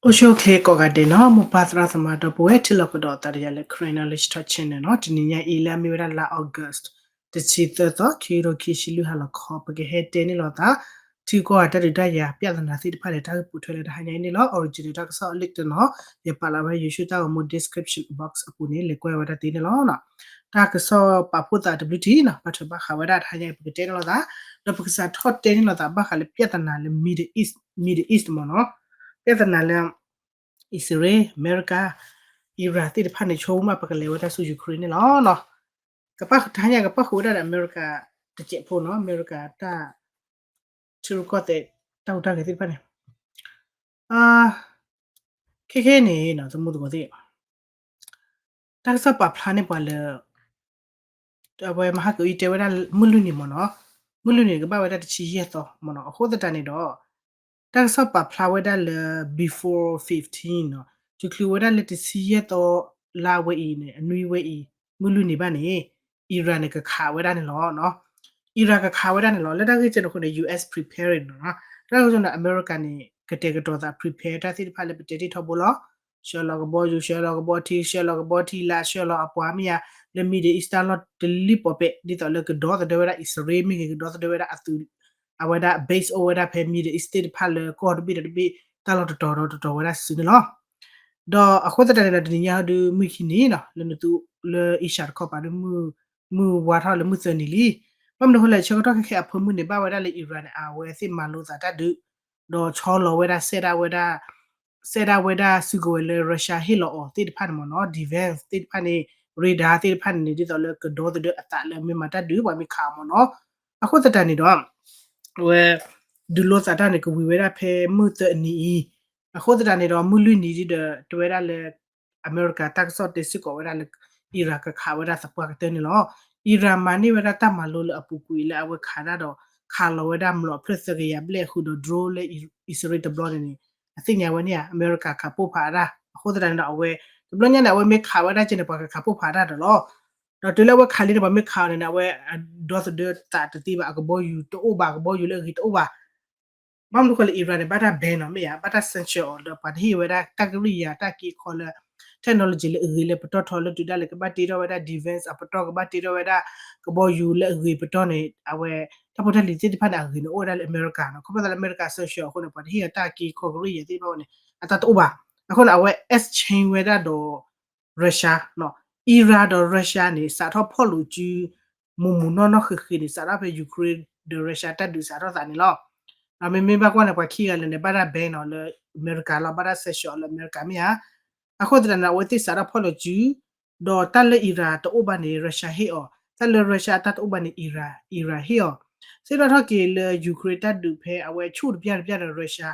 အိၣ်ဆူၣ်အိၣ်ချ့ကိးဂၤဒဲးနီၤ မိၢ်ပၢ်သရၣ်သမါဒီပုၢ်ဝဲၢ် ထံလီၢ်ကဒီးသးတယၤလၢ Karen Knowledge Talk Channel နီၤ, တနံၤညါအံၤလၢအမ့ၢ်ဝဲဒၣ်လါ August တဆံသၢသီ ခံကထိခံဆံလွံၢ်ဟါလီၤခီ ပကဟဲတဲန့ၢ်လိာ်သး ထံကီၢ်အတၢ်ဒုးတၢ်ယၤ ပြဿနာသ့ၣ်တဖၣ်န့ၣ် တၢ်ဂ့ၢ်ပိာ်ထွဲလၢတဟါညါအံၤန့ၣ်လီၤ. Original တၢ်ကစီၣ် link တနီၤ ယပာ်လီၤဝဲ YouTube တၢ်ဂီၤမူ description box အပူၤန့ၣ် လဲၤကွၢ်ဝဲဒၣ်သ့န့ၣ်လီၤ. တၢ်ကစီၣ်ပာ်ဖှိၣ်သးတဘျုးထံးနီၤ ဘၣ်ထွဲဘၣ်ဃးဝဲဒၣ်တဟါညါအံၤ ပကတဲန့ၢ်လိာ်သး ဒီးပကစးထီၣ်တဲန့ၢ်လိာ်သးဘၣ်ဃးလၢ ပြဿနာလၢ Middle East, Middle East မ့ၢ်နီၤ, ပြဿနာလၢ အံၣ်စရ့လး, အမဲရကၤ, အံရၣ်သ့ၣ်တဖၣ်န့ၣ် ဆိကမိၣ်မး ပကလဲၤဝဲဒၣ်ဆူ Ukraine န့ၣ်လီၤ. ကပၣ်တဟါညါ ကပၣ်ဃုာ်ဝဲဒၣ်ဒီး အမဲရကၤတစဲးဖိနီၤ, အမဲရကၤတၢ် ထံရူၢ်ကီၢ်သဲး တၢ်ဟူးတၢ်ဂဲၤသ့ၣ်တဖၣ်န့ၣ် ခဲခဲန့ၣ် သမူသကိးသ့ၣ် တၢ်ကစီၣ်ပာ်ဖျါန့ၢ်ပှၤလၢ အဝဲမဟါကၢအံၤတဲဝဲဒၣ်မုၢ်လွံၢ်နံၤမ့ၢ်နီၤ, မုၢ်လွံၢ်နံၤန့ၣ် ကဘၣ်ဝဲဒၣ်တဆံယဲၢ်သီမ့ၢ်နီၤ, အဃိသတးန့ၣ်ဒီး တၢ်ကစီၣ်ပာ်ဖျါဝဲဒၣ်လၢ before fifteen နီၤ, တချုးဝဲဒၣ်လၢတဆံယဲၢ်သီ လါဝဲအံၤန့ၣ် အနွံဝဲအံၤ မုၢ်လွံၢ်နံၤဘၣ်န့ၣ် Iran န့ၣ် ကခးဝဲဒၣ်န့ၣ်လီၤ. Iran ကခးဝဲဒၣ်န့ၣ်လီၤ. လၢတၢ်ဂ့ၢ်ကဲန့ၣ်အဃိန့ၣ် US prepare န့ၣ်လီၤ. တၢ်ဂ့ၢ်ကဲန့ၣ် အမဲရကၤန့ၣ် ကတဲာ်ကတီၤသး prepare တၢ်သ့ၣ်တဖၣ်လၢပတဲတ့ၢ်ထီဘိလီၤ. ဆှၢလီၤကဘီယူၤ, ဆှၢလီၤကဘီထံ, ဆှၢလီၤကဘီထံလာ်, ဆှၢလီၤအပှၤမ့ၢ်ဧါ, လၢ Middle East တၢ်လီၢ်တလံၣ်ပီၤပဲာ် ဒ်သိးလၢကဒီသဒၢဝဲဒၣ်အံၣ်စရ့လးမ့ၢ်ဂ့ၤ, ကဒီသဒၢဝဲဒၣ်အသုး အဝဲဒၣ် base အိၣ်ဝဲဒၣ်ဖဲ Middle East သ့ၣ်တဖၣ်လၢကီၢ်တဘ့ၣ်ဒီးတဘ့ၣ် တၢ်လီၢ်တတီၤဒီးတတီၤဝဲဒၣ်စုန့ၣ်လီၤ. ဒီးအဃိသတးန့ၣ်ဒီး တနံၤညါဟီဒုး မုၢ်ခံနံၤနီၤ လၢနသူလၢအ့ရှါတခီပၤဒုး မုၢ်ဝါထီၣ်လၢမုၢ်သၢနံၤလံ. ဘၣ်မနုၤအဃိလဲၣ် ဆၢကတီၢ်ခဲခဲအဖၢမုၢ်န့ၣ် ဘၣ်ဝဲဒၣ်လၢ Iran န့ၣ် အဝဲသ့ၣ်မၤလိသးတၢ်ဒုး ဒီးဆီလီၤဝဲဒၣ် စဲးဒၣ်ဝဲဒၣ် စဲးဒၣ်ဝဲဒၣ်စုကဝဲၤလၢ Russia ဟ့ၣ်လီၤအီၤသ့ၣ်တဖၣ်န့ၣ်မ့ၢ်နီၤ defense သ့ၣ်တဖၣ်န့ၣ် radar သ့ၣ်တဖၣ်န့ၣ်န့ၣ် ဒ်သိးလၢကဒီသဒၢအသးလၢမ့ၢ်မၤတၢ်ဒုး ပှၤမ့ၢ်ခးအီၤမ့ၢ်နီၤ. အဃိသတးန့ၣ်ဒီး အဝဲ ဒုးလိသးတၢ်န့ၣ် ကဝံၤဝဲဒၣ်ဖဲမုၢ်သၢအနံၤအံၤ, အဃိသတးန့ၣ်ဒီး မုၢ်လွံၢ်နံၤဒ်ဒီး တဝဲဒၣ်လၢ အမဲရကၤတၢ်ကစီၣ်တဲစ့ၢ်ကီးဝဲဒၣ်လၢ Iran ကခးဝဲဒၣ်သပှၢ်ကတၢၢ်န့ၣ်လီၤ. Iran မၤန့ၢ်ဝဲဒၣ်တၢ်မၤလိလၢအပူၤကွံာ်လၢအဝဲခးဒၣ်ဒီး ခးလီၤဝဲဒၣ်မျိာ်ဖျၢၣ်သၢကယၤဘျဲၣ်ဃုာ်ဒီး drone လၢအံၣ်စရ့လးတဘျီန့ၣ်န့ၣ် အသ့ၣ်ညါဝဲန့ၣ်ဧါ အမဲရကၤခးပိၢ်ဖးအတၢ် အဃိသတးန့ၣ်ဒီး အဝဲ တဘျီညါန့ၣ် အဝဲမ့ၢ်ခးဝဲဒၣ်ကဲန့ၣ် ပှၤကခးပိၢ်ဖးတၢ်ဒီးလီၤ. ဒီးတုၤလၢအဝဲခးလံန့ၣ် ပှၤမ့ၢ်ခးအီၤန့ၣ်န့ၣ် အဝဲအဒီသဒၢသးတသ့ဘၣ် အကဘီယူၤတအိၣ်ဘၣ် အကဘီယူၤလၢအဂ့ၤတအိၣ်ဘၣ်. ဘၣ်မနုၤဃိလၢ Iran န့ၣ် ဘၣ်တၢ် ban နီၤ မ့ၢ်ဧါ ဘၣ်တၢ် sanction အီၤဒီး ပှၤတဟ့ၣ်ဝဲဒၣ်တၢ်ကရံၣ်ယၤတၢ်က့အခီလၢ technology လၢအဂ့ၤလၢပတီၢ်ထီလၢတုၤဒၣ်လဲာ် ကဘၣ်တ့ထီၣ်ဝဲဒၣ် defense အပတီၢ် ကဘၣ်တ့ထီၣ်ဝဲဒၣ် ကဘီယူၤလၢအဂ့ၤပတီၢ်န့ၣ် အဝဲ တၢ်ဖိတၢ်လံၤသ့ၣ်တဖၣ်န့ၣ် အဂ့ၤန့ၣ်အိၣ်ဝဲဒၣ်လၢအမဲရကၤနီၤ ခီဖျိလၢအမဲရကၤ sanction အဃိန့ၣ် ပှၤတဟ့ၣ်အီၤတၢ်က့အခီကရံၣ်ယၤသ့ၣ်တဖၣ်န့ၣ် အတၢ်တအိၣ်ဘၣ်. အဃိန့ၣ် အဝဲ exchange ဝဲဒၣ်ဒီး Russia နီၤ Iran ဒီး Russia န့ၣ် စးထီၣ်ဖီၣ်လိာ်စု မုၢ်မုၢ်နီၢ်နီၢ်ဃ့ဃ့န့ၣ် စးထီၣ်ဖဲ Ukraine ဒီး Russia တၢ်ဒုးစးထီၣ်သးန့ၣ်လီၤ. မ့မ့ၢ်ဘၣ်ကွၢ်န့ၣ် ပှၤခံဂၤလၢာ်န့ၣ် ဘၣ်တၢ် ban နီၤ လၢအမဲရကၤလီၤ ဘၣ်တၢ် sanction အီၤလၢအမဲရကၤမ့ၢ်ဧါ. အဃိသတးန့ၣ် အဝဲသ့ၣ်စးထီၣ်ဖီၣ်လိာ်စု ဒီးတၢ်လၢ Iran တအိၣ်ဘၣ်န့ၣ် Russia ဟ့ၣ်အီၤ တၢ်လၢ Russia အတၢ်တအိၣ်ဘၣ်န့ၣ် Iran Iran ဟ့ၣ်အီၤ. သ့ၣ်နီၣ်ထီၣ်က့ၤလၢ Ukraine တၢ်ဒုးဖဲအဝဲဆူၣ်တပျၢ်တပျၢ်ဒီး Russia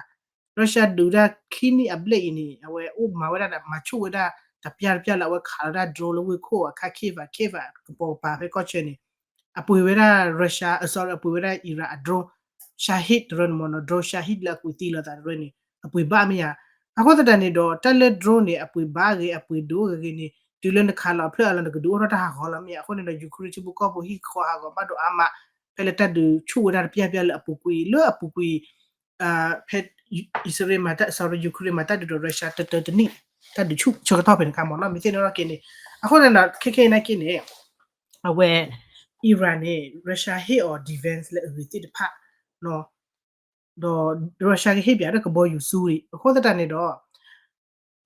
Russia ဒုးဒၣ်ခံနံၣ်အဘျဲၣ်အံၤန့ၣ် အဝဲအိၣ်မၤဝဲဒၣ်ဒီး မၤဆူၣ်ဝဲဒၣ်တပျၢ်တပျၢ်လၢအဝဲခးလီၤဒၣ် drone လၢဝ့ၢ်ခိၣ် အခါ Kyiv Kyiv ကပိာ်ကပၤဖဲကီၢ်ဆၢန့ၣ် အပှ့ၤဝဲဒၣ် Russia အ sorry အပှ့ၤဝဲဒၣ် Iran အ drone Shahed တရၢန့ၣ်မ့ၢ်နီၤ drone Shahed လၢအကွံာ်သံလီၤသးတရၢန့ၣ် အပှ့ၤဘၣ်မ့ၢ်ဧါ. အဃိသတးန့ၣ်ဒီး တၢ်လၢ drone န့ၣ် အပှ့ၤဘၣ်ဂ့ၤ အပှ့ၤဒိၣ်ဂ့ၤဂ့ၤန့ၣ် တုၤလၢနခးလီၤအဖျၢၣ်အလီၢ် နကဒုးအိၣ်ထီၣ်တၢ်ဟးဂီၤလီၤမ့ၢ်ဧါ. အဃိန့ၣ်ဒီး Ukraine ထံဖိကီၢ်ဖိဟံၣ်ဃီဟးဂီၤဘၣ်ဒိၣ်အါမး ဖဲလၢတၢ်ဒုးဆူၣ်ဝဲဒၣ်တပျၢ်ပျၢ်လၢအပူၤကွံာ် လၢအပူၤကွံာ် ဖဲ အံၣ်စရ့လးမၤတၢ် sorry Ukraine မၤတၢ်ဒုးဒီး Russia တတၢတနံၣ် တၢ်ဒုးဆူၣ်ဆၢကတီၢ်ဖဲန့ၣ်ခါမ့ၢ်နီၤ မ့ၢ်သ့ၣ်နီၣ်ထီၣ်က့ၤန့ၣ်. အဃိန့ၣ်ဒီး ခဲခဲအံၤနာ်က့န့ၣ် အဝဲ Iran န့ၣ် Russia ဟ့ၣ်အီၤ defense လၢအဂ့ၤသ့ၣ်တဖၣ် ဒီး Russia ကဟ့ၣ်ပၠးဒီးကဘီယူၤဆူန့ၣ် အဃိသတးန့ၣ်ဒီး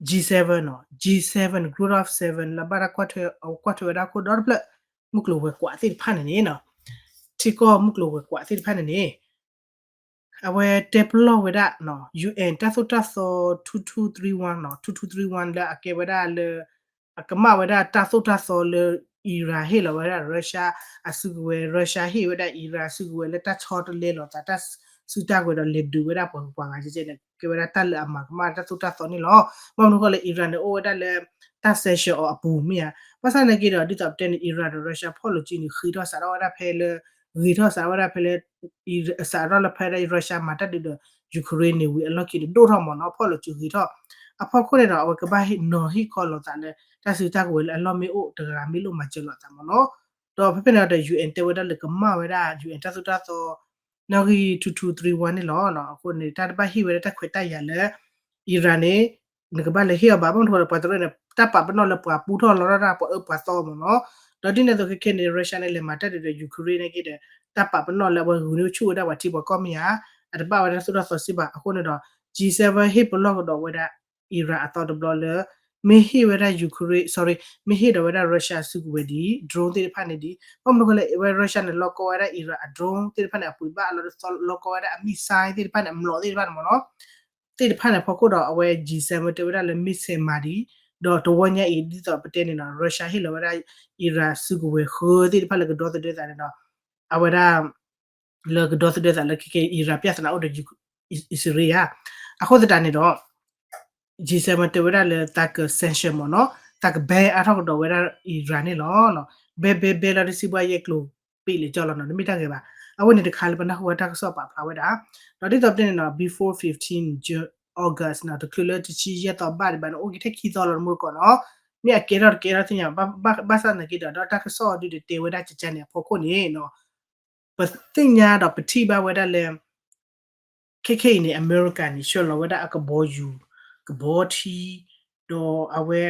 G seven နီၤ G seven Group of Seven လၢဘၣ်တၢ်ကွၢ်ထွဲ အကွၢ်ထွဲဝဲဒၣ်ခိၣ်ဒီတဖျၢၣ် မုၢ်ကျိၤဝဲၤကွာ်သ့ၣ်တဖၣ်န့ၣ်န့ၣ်နီၤ ထံကီၢ်မုၢ်ကျိၤဝဲၤကွာ်သ့ၣ်တဖၣ်န့ၣ်န့ၣ် အဝဲတဲပလီၢ်ဝဲဒၣ် UN တၢ်သိၣ်တၢ်သီ two two three one နီၤ two two three one လၢအကဲဝဲဒၣ်လၢ အကမၣ်ဝဲဒၣ်တၢ်သိၣ်တၢ်သီလၢ Iran ဟ့ၣ်လီၤဝဲဒၣ် Russia အစုကဝဲၤ Russia ဟ့ၣ်ဝဲဒၣ် Iran အစုကဝဲၤလၢတၢ်ဆီတလဲလိာ်သးတၢ်စုတၢ်ကဝဲၤဒီးလဲၤဒုးဝဲဒၣ်ပှၤဂၤကဲကဲန့ၣ် ကဲဝဲဒၣ်တၢ်လၢအမၤကမၣ်တၢ်သိၣ်တၢ်သီန့ၣ်လီၤ. ဘၣ်မနုၤဃိလၢ Iran န့ၣ် အိၣ်ဝဲဒၣ်လၢ တၢ် sanction အီၤအပူၤမ့ၢ်ဧါ. ဘၣ်ဆၣ်နာ်က့ဒီး ဒ်သိးပတဲန့ၣ် Iran ဒီး Russia ဖီၣ်လိာ်စုန့ၣ် ဃ့ထီၣ်စးထီၣ်ဝဲဒၣ်ဖဲလၢ ဂ့ၤထီၣ်စးထီၣ်ဝဲဒၣ်ဖဲလၢ စးထီၣ်လၢဖဲ Russia မၤတၢ်ဒုးဒီး Ukraine န့ၣ်ဝံၤအလီၢ်ခံန့ၣ် ဒိၣ်ထီၣ်မ့ၢ်နီၤ ဖီၣ်လိာ်စုဂ့ၤထီၣ် အဖီခိၣ်န့ၣ်ဒီး အဝဲကဘၣ်နီၤဟ့ၣ်ခီလိာ်သးလၢ တၢ်စုတၢ်ကဝဲၤလၢအလီၢ်မ့ၢ်အိၣ်တဂၤမ့ၢ်လိၣ်မၤစၢၤလိာ်သးမ့ၢ်နီၤ. ဒီးဖဲဖဲန့ၣ်ဒီး UN တဲဝဲဒၣ်လၢကမၣ်ဝဲဒၣ် UN တၢ်သိၣ်တၢ်သီ နီၣ်ဂံၢ် two two three one န့ၣ်လီၤ. အဃိန့ၣ် တၢ်တဘၣ်ဟ့ၣ်ဝဲဒၣ်တၢ်ခွဲးတၢ်ယာ်လၢ Iran န့ၣ် နကဘၣ်လဲၤဟ့ၣ်အီၤဘၣ်, ဘၣ်မနုၤဃိလဲၣ် ပှၤတရၢၣ်န့ၣ် တၢ်ပာ်ပနီၣ်လၢပှၤပူထီၣ်လီၤထီၣ်တၢ် ပှၤအၢပှၤသီမ့ၢ်နီၤ. ဒီးဒ်န့ၣ်အသိးခဲခဲန့ၣ် Russia န့ၣ် လဲၤမၤတၢ်ဒုးဒီး Ukraine န့ၣ်က့ဒီး တၢ်ပာ်ပနီၣ်လၢအဝဲဂုာ်န့ၢ်ဆူၣ်ဝဲဒၣ်ပှၤထံပှၤကီၢ်မ့ၢ်ဧါ, အတဘၣ်ဝဲဒၣ်သိၣ်တၢ်သီစံးဘၣ်. အဃိန့ၣ်ဒီး G seven ဟ့ၣ်ပလီၢ်ကဒီးဝဲဒၣ် Iran အသီတဘျီလၢ မ့ၢ်ဟ့ၣ်ဝဲဒၣ် Ukraine, sorry, မ့ၢ်ဟ့ၣ်ဒီးဝဲဒၣ် Russia စုကဝဲၤဒ် drone သ့ၣ်တဖၣ်န့ၣ်ဒ် ဘၣ်မနုၤဃိလဲၣ် အဝဲ Russia န့ၣ် လီၢ်ကီဝဲဒၣ် Iran အ drone သ့ၣ်တဖၣ်န့ၣ် အပှ့ၤဘၣ်အလီၢ်တသီ လီၢ်ကီဝဲဒၣ်အ missile သ့ၣ်တဖၣ်န့ၣ် အမျိာ်သ့ၣ်တဖၣ်န့ၣ်မ့ၢ်နီၤ သ့ၣ်တဖၣ်န့ၣ်အဖီခိၣ်ဒီး အဝဲ G seven တဲဝဲဒၣ်လၢ missile မၤဒံး, ဒီးတဝီညါအံၤ ဒ်သိးပတဲန့ၣ်နီၤ Russia ဟ့ၣ်လီၤဝဲဒၣ် Iran စုကဝဲၤဃၢသ့ၣ်တဖၣ်လၢကဒီသဒၢသးန့ၣ်ဒီး အဝဲဒၣ် လၢကဒီသဒၢသးလၢခဲခဲ Iran ပြဿနာအိၣ်ဒီး အံၣ်စရ့လးဧါ. အဃိသတးန့ၣ်ဒီး G seven တဲဝဲဒၣ်လၢသးက sanction မ့ၢ်နီၤ, သးက ban အါထီၣ်ကဒီးဝဲဒၣ် Iran န့ၣ်လီၤ. ဘဲဘဲဘဲလီၤတစံးဘၣ်ယဲၢ်ကျိၤ ပ့ၣ်လၢကၠီလီၤနီၤ, တမ့ၢ်တၢ်ဂ့ၤဘၣ်. အဝဲန့ၣ်တခါလၢပနၢ်ဟူဝဲတၢ်ကစီၣ်ပာ်ဖျါဝဲဒၣ်, ဒီးဒ်သိးပတဲန့ၣ်နီၤ before fifteen June, August နီၤ, တချုးလၢတဆံယဲၢ်သီဘၣ်ဒံးဘၣ်န့ၣ် အိၣ်က့ၤထဲခံသီလီၤတမူတကိးနီၤ, မ့ၢ်အကဲထီၣ်တကဲထီၣ်သ့ၣ်ညါ, ဘၣ်ဆၣ်သနာ်က့ဒီး ဒီးတၢ်ကစီၣ်ဒုးတတဲဝဲဒၣ်ကကါန့ၣ်အဖီခိၣ်န့ၣ်နီၤ ပသ့ၣ်ညါဒီးပထံၣ်ဘၣ်ဝဲဒၣ်လၢ ခဲခဲအံၤန့ၣ် အမဲရကၤန့ၣ် ဆှၢလီၤဝဲဒၣ်အကဘီယူၤ ကဘီထံ ဒီးအဝဲ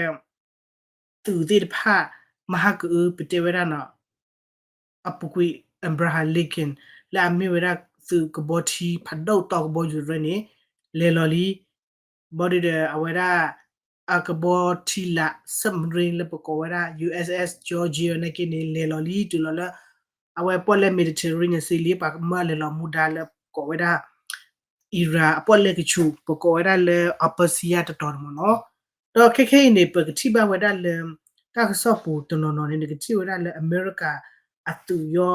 သုးသ့ၣ်တဖၣ် မဟါကအု ပတဲဝဲဒၣ်နီၤ အပူၤကွံာ် Abraham Lincoln လၢအမ့ၢ်ဝဲဒၣ်သုးကဘီထံဖးဒိၣ်တီကဘီယူၤတရၢန့ၣ် လဲၤလီၤလံ ဘၣ်ဒီးအဝဲဒၣ် အကဘီထံလာ် submarine လၢပကိးဝဲဒၣ် USS Georgia နာ်က့န့ၣ် လဲၤလီၤလံတုၤလီၤလၢ အဝဲပီၣ်လဲၣ် Mediterranean Sea လံ ပှၤကမၢလဲၤလီၤမူဒါလၢပကိးဝဲဒၣ် Iran အပီၣ်လဲၣ်ကဆူး ပကိးဝဲဒၣ်လၢ Iron Pass တတီၤန့ၣ်မ့ၢ်နီၤ. ဒီးခဲခဲအံၤန့ၣ် ပကထံၣ်ဘၣ်ဝဲဒၣ်လၢ တၢ်ကစီၣ်ပူၤတနီၤနီၤန့ၣ် နကထံၣ်ဝဲဒၣ်လၢအမဲရကၤ အသုးယီ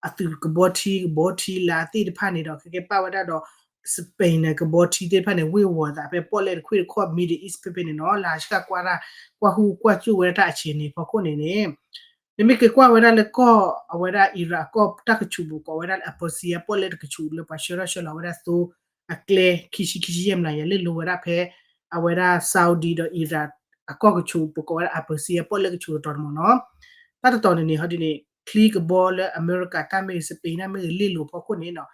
အသုးကဘီထံ ကဘီထံလာ်သ့ၣ်တဖၣ်န့ၣ်ဒီး ခဲကဲပာ်ဝဲဒၣ်ဒီး Spain န့ၣ် ကဘီထံသ့ၣ်တဖၣ်န့ၣ် ဝ့ၢ်ဝီၤသးဖဲပီၣ်လဲၣ်တခွံၣ်တခီ Middle East ဖဲဖဲန့ၣ်နီၤ လၢဟးဆှၣ်ကွၢ်တၢ် ကွၢ်ဟုၣ်ကွၢ်စူၣ်ဝဲဒၣ်တၢ်အဆဲန့ၣ် ဖီခိၣ်န့ၣ်န့ၣ် နမ့ၢ်က့ၤကွၢ်ဝဲဒၣ်လၢကီၢ် အဝဲဒၣ် Iran အကီၢ်တၢ်ကဆူးပူၤ ကိးဝဲဒၣ်လၢ Iron Pass ပီၣ်လဲၣ်တကဆူးလၢပှၤဆှၢထီၣ်ဆှၢလီၤဝဲဒၣ်သိ အကျဲ ခံဆံ ခံဆံယဲၢ်မျးယၤ လဲၤလိၤဝဲဒၣ်ဖဲ အဝဲဒၣ် Saudi ဒီး Iran အကီၢ်ကဆူး ပကိးဝဲဒၣ် Iron Pass ပီၣ်လဲၣ်ကဆူးတတီၤန့ၣ်မ့ၢ်နီၤ. တၢ်တတီၤန့ၣ်န့ၣ် ဟီဒ်န့ၣ် ချံကဘီလၢအမဲရကၤတၢ်မ့ၢ်ဂ့ၤ Spain တၢ်မ့ၢ်ဂ့ၤ လဲၤလိၤဖီခိၣ်န့ၣ်နီၤ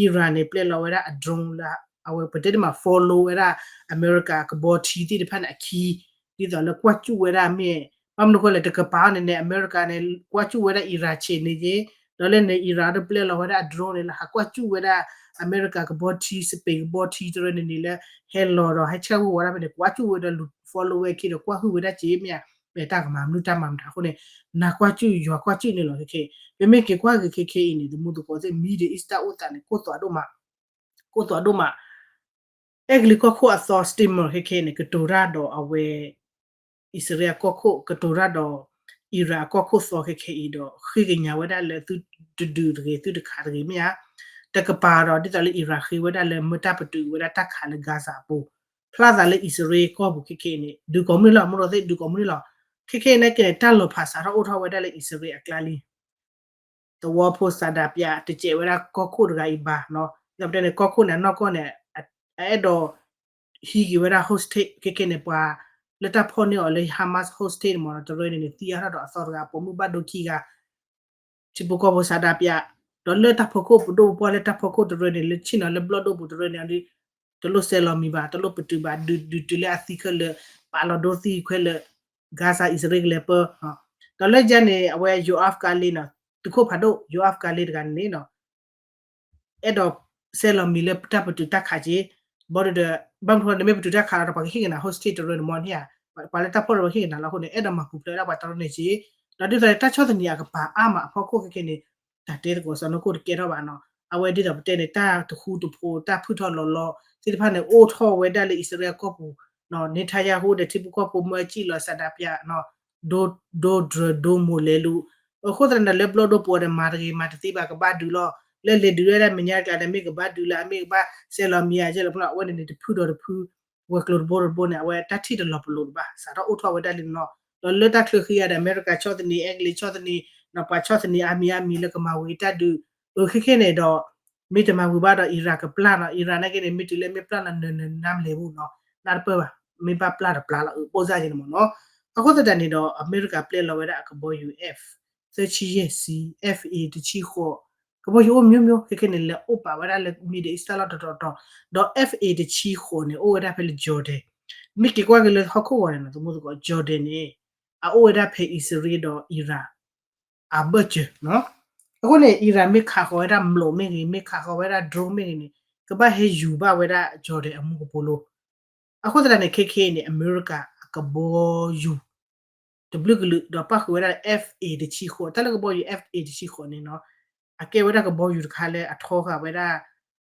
Iran န့ၣ် ပျဲလီၤဝဲဒၣ်အ drone လၢ အဝဲပတဲတမး follow ဝဲဒၣ် အမဲရကၤကဘီထံသ့ၣ်တဖၣ်န့ၣ်အခံ ဒ်သိးလၢကွၢ်စူၣ်ဝဲဒၣ်မ့ၢ် ဘၣ်မနုၤဃိလဲၣ် တကပၤအီၤန့ၣ်န့ၣ် အမဲရကၤန့ၣ် ကွၢ်စူၣ်ဝဲဒၣ် Iran ဆဲးန့ၣ်က့ ဒီးလၢန့ၣ် Iran ဒီးပျဲလီၤဝဲဒၣ်အ drone န့ၣ်လၢဟးကွၢ်စူၣ်ဝဲဒၣ် အမဲရကၤကဘီထံ Spain ကဘီထံတရၢန့ၣ်န့ၣ်လၢ ဟဲလီၤဒီးဟဲဆှၣ်ဝ့ၢ်ဝီၤဒၣ်ဖဲန့ၣ် ကွၢ်စူၣ်ဝဲဒီးလူၤ follow ဝဲခံဒီးကွၢ်ဟုၣ်ဝဲဒၣ်က့မ့ၢ်ဧါ တၢ်ကမၤမနုၤတၢ်မၤမတၤအဃိန့ၣ် နၤကွၢ်စူၣ်ယွၤကွၢ်စူၣ်န့ၣ်လီၤခဲခဲ ပမ့ၢ်က့ၤကွၢ်ဂ့ၤခဲခဲအံၤန့ၣ် သမူသကိးသ့ၣ် Middle East တၢ်အိၣ်သးန့ၣ် ကိၢ်သွးဒိၣ်မး ကိၢ်သွးဒိၣ်မး အဲကလံးကီၢ်ခိၣ်အသီ steamer ခဲခဲအံၤန့ၣ် ကတိၤတၢ်ဒီးအဝဲ အံၣ်စရ့လးအကီၢ်ခိၣ် ကတိၤတၢ်ဒီး Iran အကီၢ်ခိၣ်သီခဲခဲအံၤဒီး ဃ့ကညးဝဲဒၣ်လၢသုတဒုးတဂ့ၤ သုတခးတဂ့ၤမ့ၢ်ဧါ. တကပၤဒီး ဒ်သိးလၢ Iran ဃ့ဝဲဒၣ်လၢမ့ၢ်တၢ်ပတုာ်ဝဲဒၣ်တၢ်ခးလၢ Gaza အပူၤ ဖျါသးလၢအံၣ်စရ့လးကီၢ်ပူၤခဲခဲအံၤန့ၣ် ဒုးကိးမုၢ်နံၤလီၤ မ့ၢ်ဒီးသ့ၣ်ဒုးကိးမုၢ်နံၤလီၤ. ခဲခဲအံၤန့ၣ်က့န့ၣ် တၢ်လီၤဖးစးထီၣ်အိၣ်ထီၣ်ဝဲဒၣ်လၢအံၣ်စရ့လးအကျါလံ သဝီဖိ Saddam ပျး တစဲးဝဲဒၣ်ကီၢ်ခိၣ်တဂၤအံၤဘၣ်နီၤ. ဒ်သိးပတဲန့ၣ် ကီၢ်ခိၣ်န့ၣ် အနီၢ်ကီၢ်န့ၣ် အအဲၣ်ဒိး ဟံးက့ၤဝဲဒၣ် hostage ခဲခဲန့ၣ် ပှၤလၢတၢ်ဖီၣ်န့ၢ်အီၤလၢ Hamas hostage န့ၣ်မ့ၢ်နီၤ တရၢန့ၣ်န့ၣ် သံအါထီၣ်ဒီးအသီတဂၤ ပိာ်မုၣ်ဘၣ်ဒိခံဂၤ ထံဖိကီၢ်ဖိ Saddam ပျး ဒီးလၢတၢ်ဖီခိၣ်ပဒိၣ်ပပှၢ်လၢတၢ်ဖီခိၣ်တရၢန့ၣ် လၢဆ့ၣ်နီၤလၢဘျီၣ်ဒိၣ်ပူၤတရၢန့ၣ် တလိၣ်စဲးလီၤမံၤဘၣ် တလိၣ်ပတုာ်ဘၣ် ဒုးတုၤလၢအသံခဲလၢာ် ပာ်လီၤဒိသံခွဲလၢာ် Gaza အံၣ်စရ့လးကလဲၤပၢ ဒီးလၢယၤန့ၣ် အဝဲ Yoav Gallant နီၤ သုးခိၣ်ဖးဒိၣ် Yoav Gallant တဂၤန့ၣ်န့ၣ် အဲၣ်ဒိးစဲးလီၤမံၤလၢတၢ်ပတုာ်တၢ်ခးက့ ဘၣ်ဒီး ဘၣ်မနုၤဃိ နမ့ၢ်ပတုာ်တၢ်ခးလီၤဒီး ပှၤကဟ့ၣ်က့ၤနၤ hostage တရၢန့ၣ်မ့ၢ်န့ၣ်ဧါ ပှၤလၢတၢ်ဖီၣ်တရၢပှၤဟ့ၣ်က့ၤနၤလီၤအဃိန့ၣ် အဲၣ်ဒိးမၤပူၤဖျဲးဝဲဒၣ်ပှၤတရၢန့ၣ်က့ ဒီးဒ်သိးတၢ်ဆီၣ်သနံးအကပၤအါမးအဖီခိၣ်ခဲခဲန့ၣ် တၢ်တဲသကိးစီၤနီၢ်ခိၣ်တကဲထီၣ်ဘၣ်နီၤ အဝဲဒ်သိးပတဲန့ၣ် တၢ်တဃူတဖိး တၢ်ဖုၣ်ထီၣ်လီၤလီၤသ့ၣ်တဖၣ်န့ၣ် အိၣ်ထီၣ်ဝဲဒၣ်လၢအံၣ်စရ့လးကီၢ်ပူၤ Netanyahu ဒီးထံဖိကီၢ်ဖိမၢစံၣ်လီၤ Saddam ပျး ဒိ ဒိ drone ဒိ မိၢ်လဲၤလူၤ အဃိသတးန့ၣ် လၢဘျီၣ်ဒိၣ်ပူၤဒီး မၤတဂ့ၤမၤတသ့ဘၣ် ကဘၣ်ဒုးလီၤ လၢလဲၤဒုးဝဲဒၣ်မဲာ်ညါတကျါဒီး မ့ၢ်ကဘၣ်ဒုးလၢအမ့ၢ်ကဘၣ်စဲးလီၤမံၤဧါ ကဲလၢဖဲလီၤ အဝဲန့ၣ်န့ၣ် တဖုဒီးတဖု ဝဲၤကျိၤတဘိတဘိန့ၣ် အဝဲတၢ်ထံၣ်တလီၤပလိာ်တဘၣ် စးထီၣ်အိၣ်ထီၣ်ဝဲဒၣ်လံနီၤ ဒီးလၢတၢ်ချၢဃံဂၤဒီး အမဲရကၤဆီၣ်သနံး အဲကလံးဆီၣ်သနံး ဒီးပှၤဆီၣ်သနံးအါမံၤအါမံၤလၢကမၤဝံၤတၢ်ဒုး အၢခဲခဲန့ၣ်ဒီး မ့ၢ်တမၤဝံၤဘၣ်ဒီး Iran ကပျၢ်နီၤ Iran နာ်က့န့ၣ် မ့ၢ်တုၤလၢမ့ၢ်ပျၢ်လီၤနၢၤနၢၤနၢၤမလဲၣ်ဘူးနီၤ နၢ်တပၢၢ်ဘၣ် မ့ၢ်ဘၣ်ပျၢ်ဒီးပျၢ်လီၤ အၢ ပိၢ်စၢ်က့န့ၣ်မ့ၢ်နီၤ အဃိသတးန့ၣ်ဒီး အမဲရကၤပျဲလီၤဝဲဒၣ်အကဘီယူၤ F သၢဆံယဲၢ် C F A တဆံဃိး ကဘီယူၤအိၣ်မျိုးမျိုး ခဲခဲန့ၣ် လဲၤအိၣ်ပာ်ဝဲဒၣ်လၢ Middle East တၢ်လီၢ်တတီၤတီၤ, ဒီး F A တဆံဃိးန့ၣ် အိၣ်ဝဲဒၣ်ဖဲလၢ Jordan, မ့ၢ်က့ၤကွၢ်က့ၤလၢဟီၣ်ခိၣ်ဂီၤန့ၣ်နီၤ သမူသကိး Jordan န့ၣ် အအိၣ်ဝဲဒၣ်ဖဲအံၣ်စရ့လးဒီး Iran အဘၢၣ်စၢၤနီၤ. အဃိန့ၣ် Iran မ့ၢ်ခးဃီၤဝဲဒၣ်မျိာ်မ့ၢ်ဂ့ၤ မ့ၢ်ခးဃီၤဝဲဒၣ် drone မ့ၢ်ဂ့ၤန့ၣ် ကဘၣ်ဟဲယူၤဘၣ်ဝဲဒၣ် Jordan အမူကပိာ်လိၤ. အဃိသတးန့ၣ် ခဲခဲအံၤန့ၣ် အမဲရကၤအကဘီယူၤ တဘျုးကလုာ် ဒီးပၣ်ဃုာ်ဝဲဒၣ် F A တဆံဃိး, တၢ်လၢကဘီယူၤ F A တဆံဃိးန့ၣ်နီၤ အကဲဝဲဒၣ်ကဘီယူၤတခါလၢအထီဃာ်ဝဲဒၣ်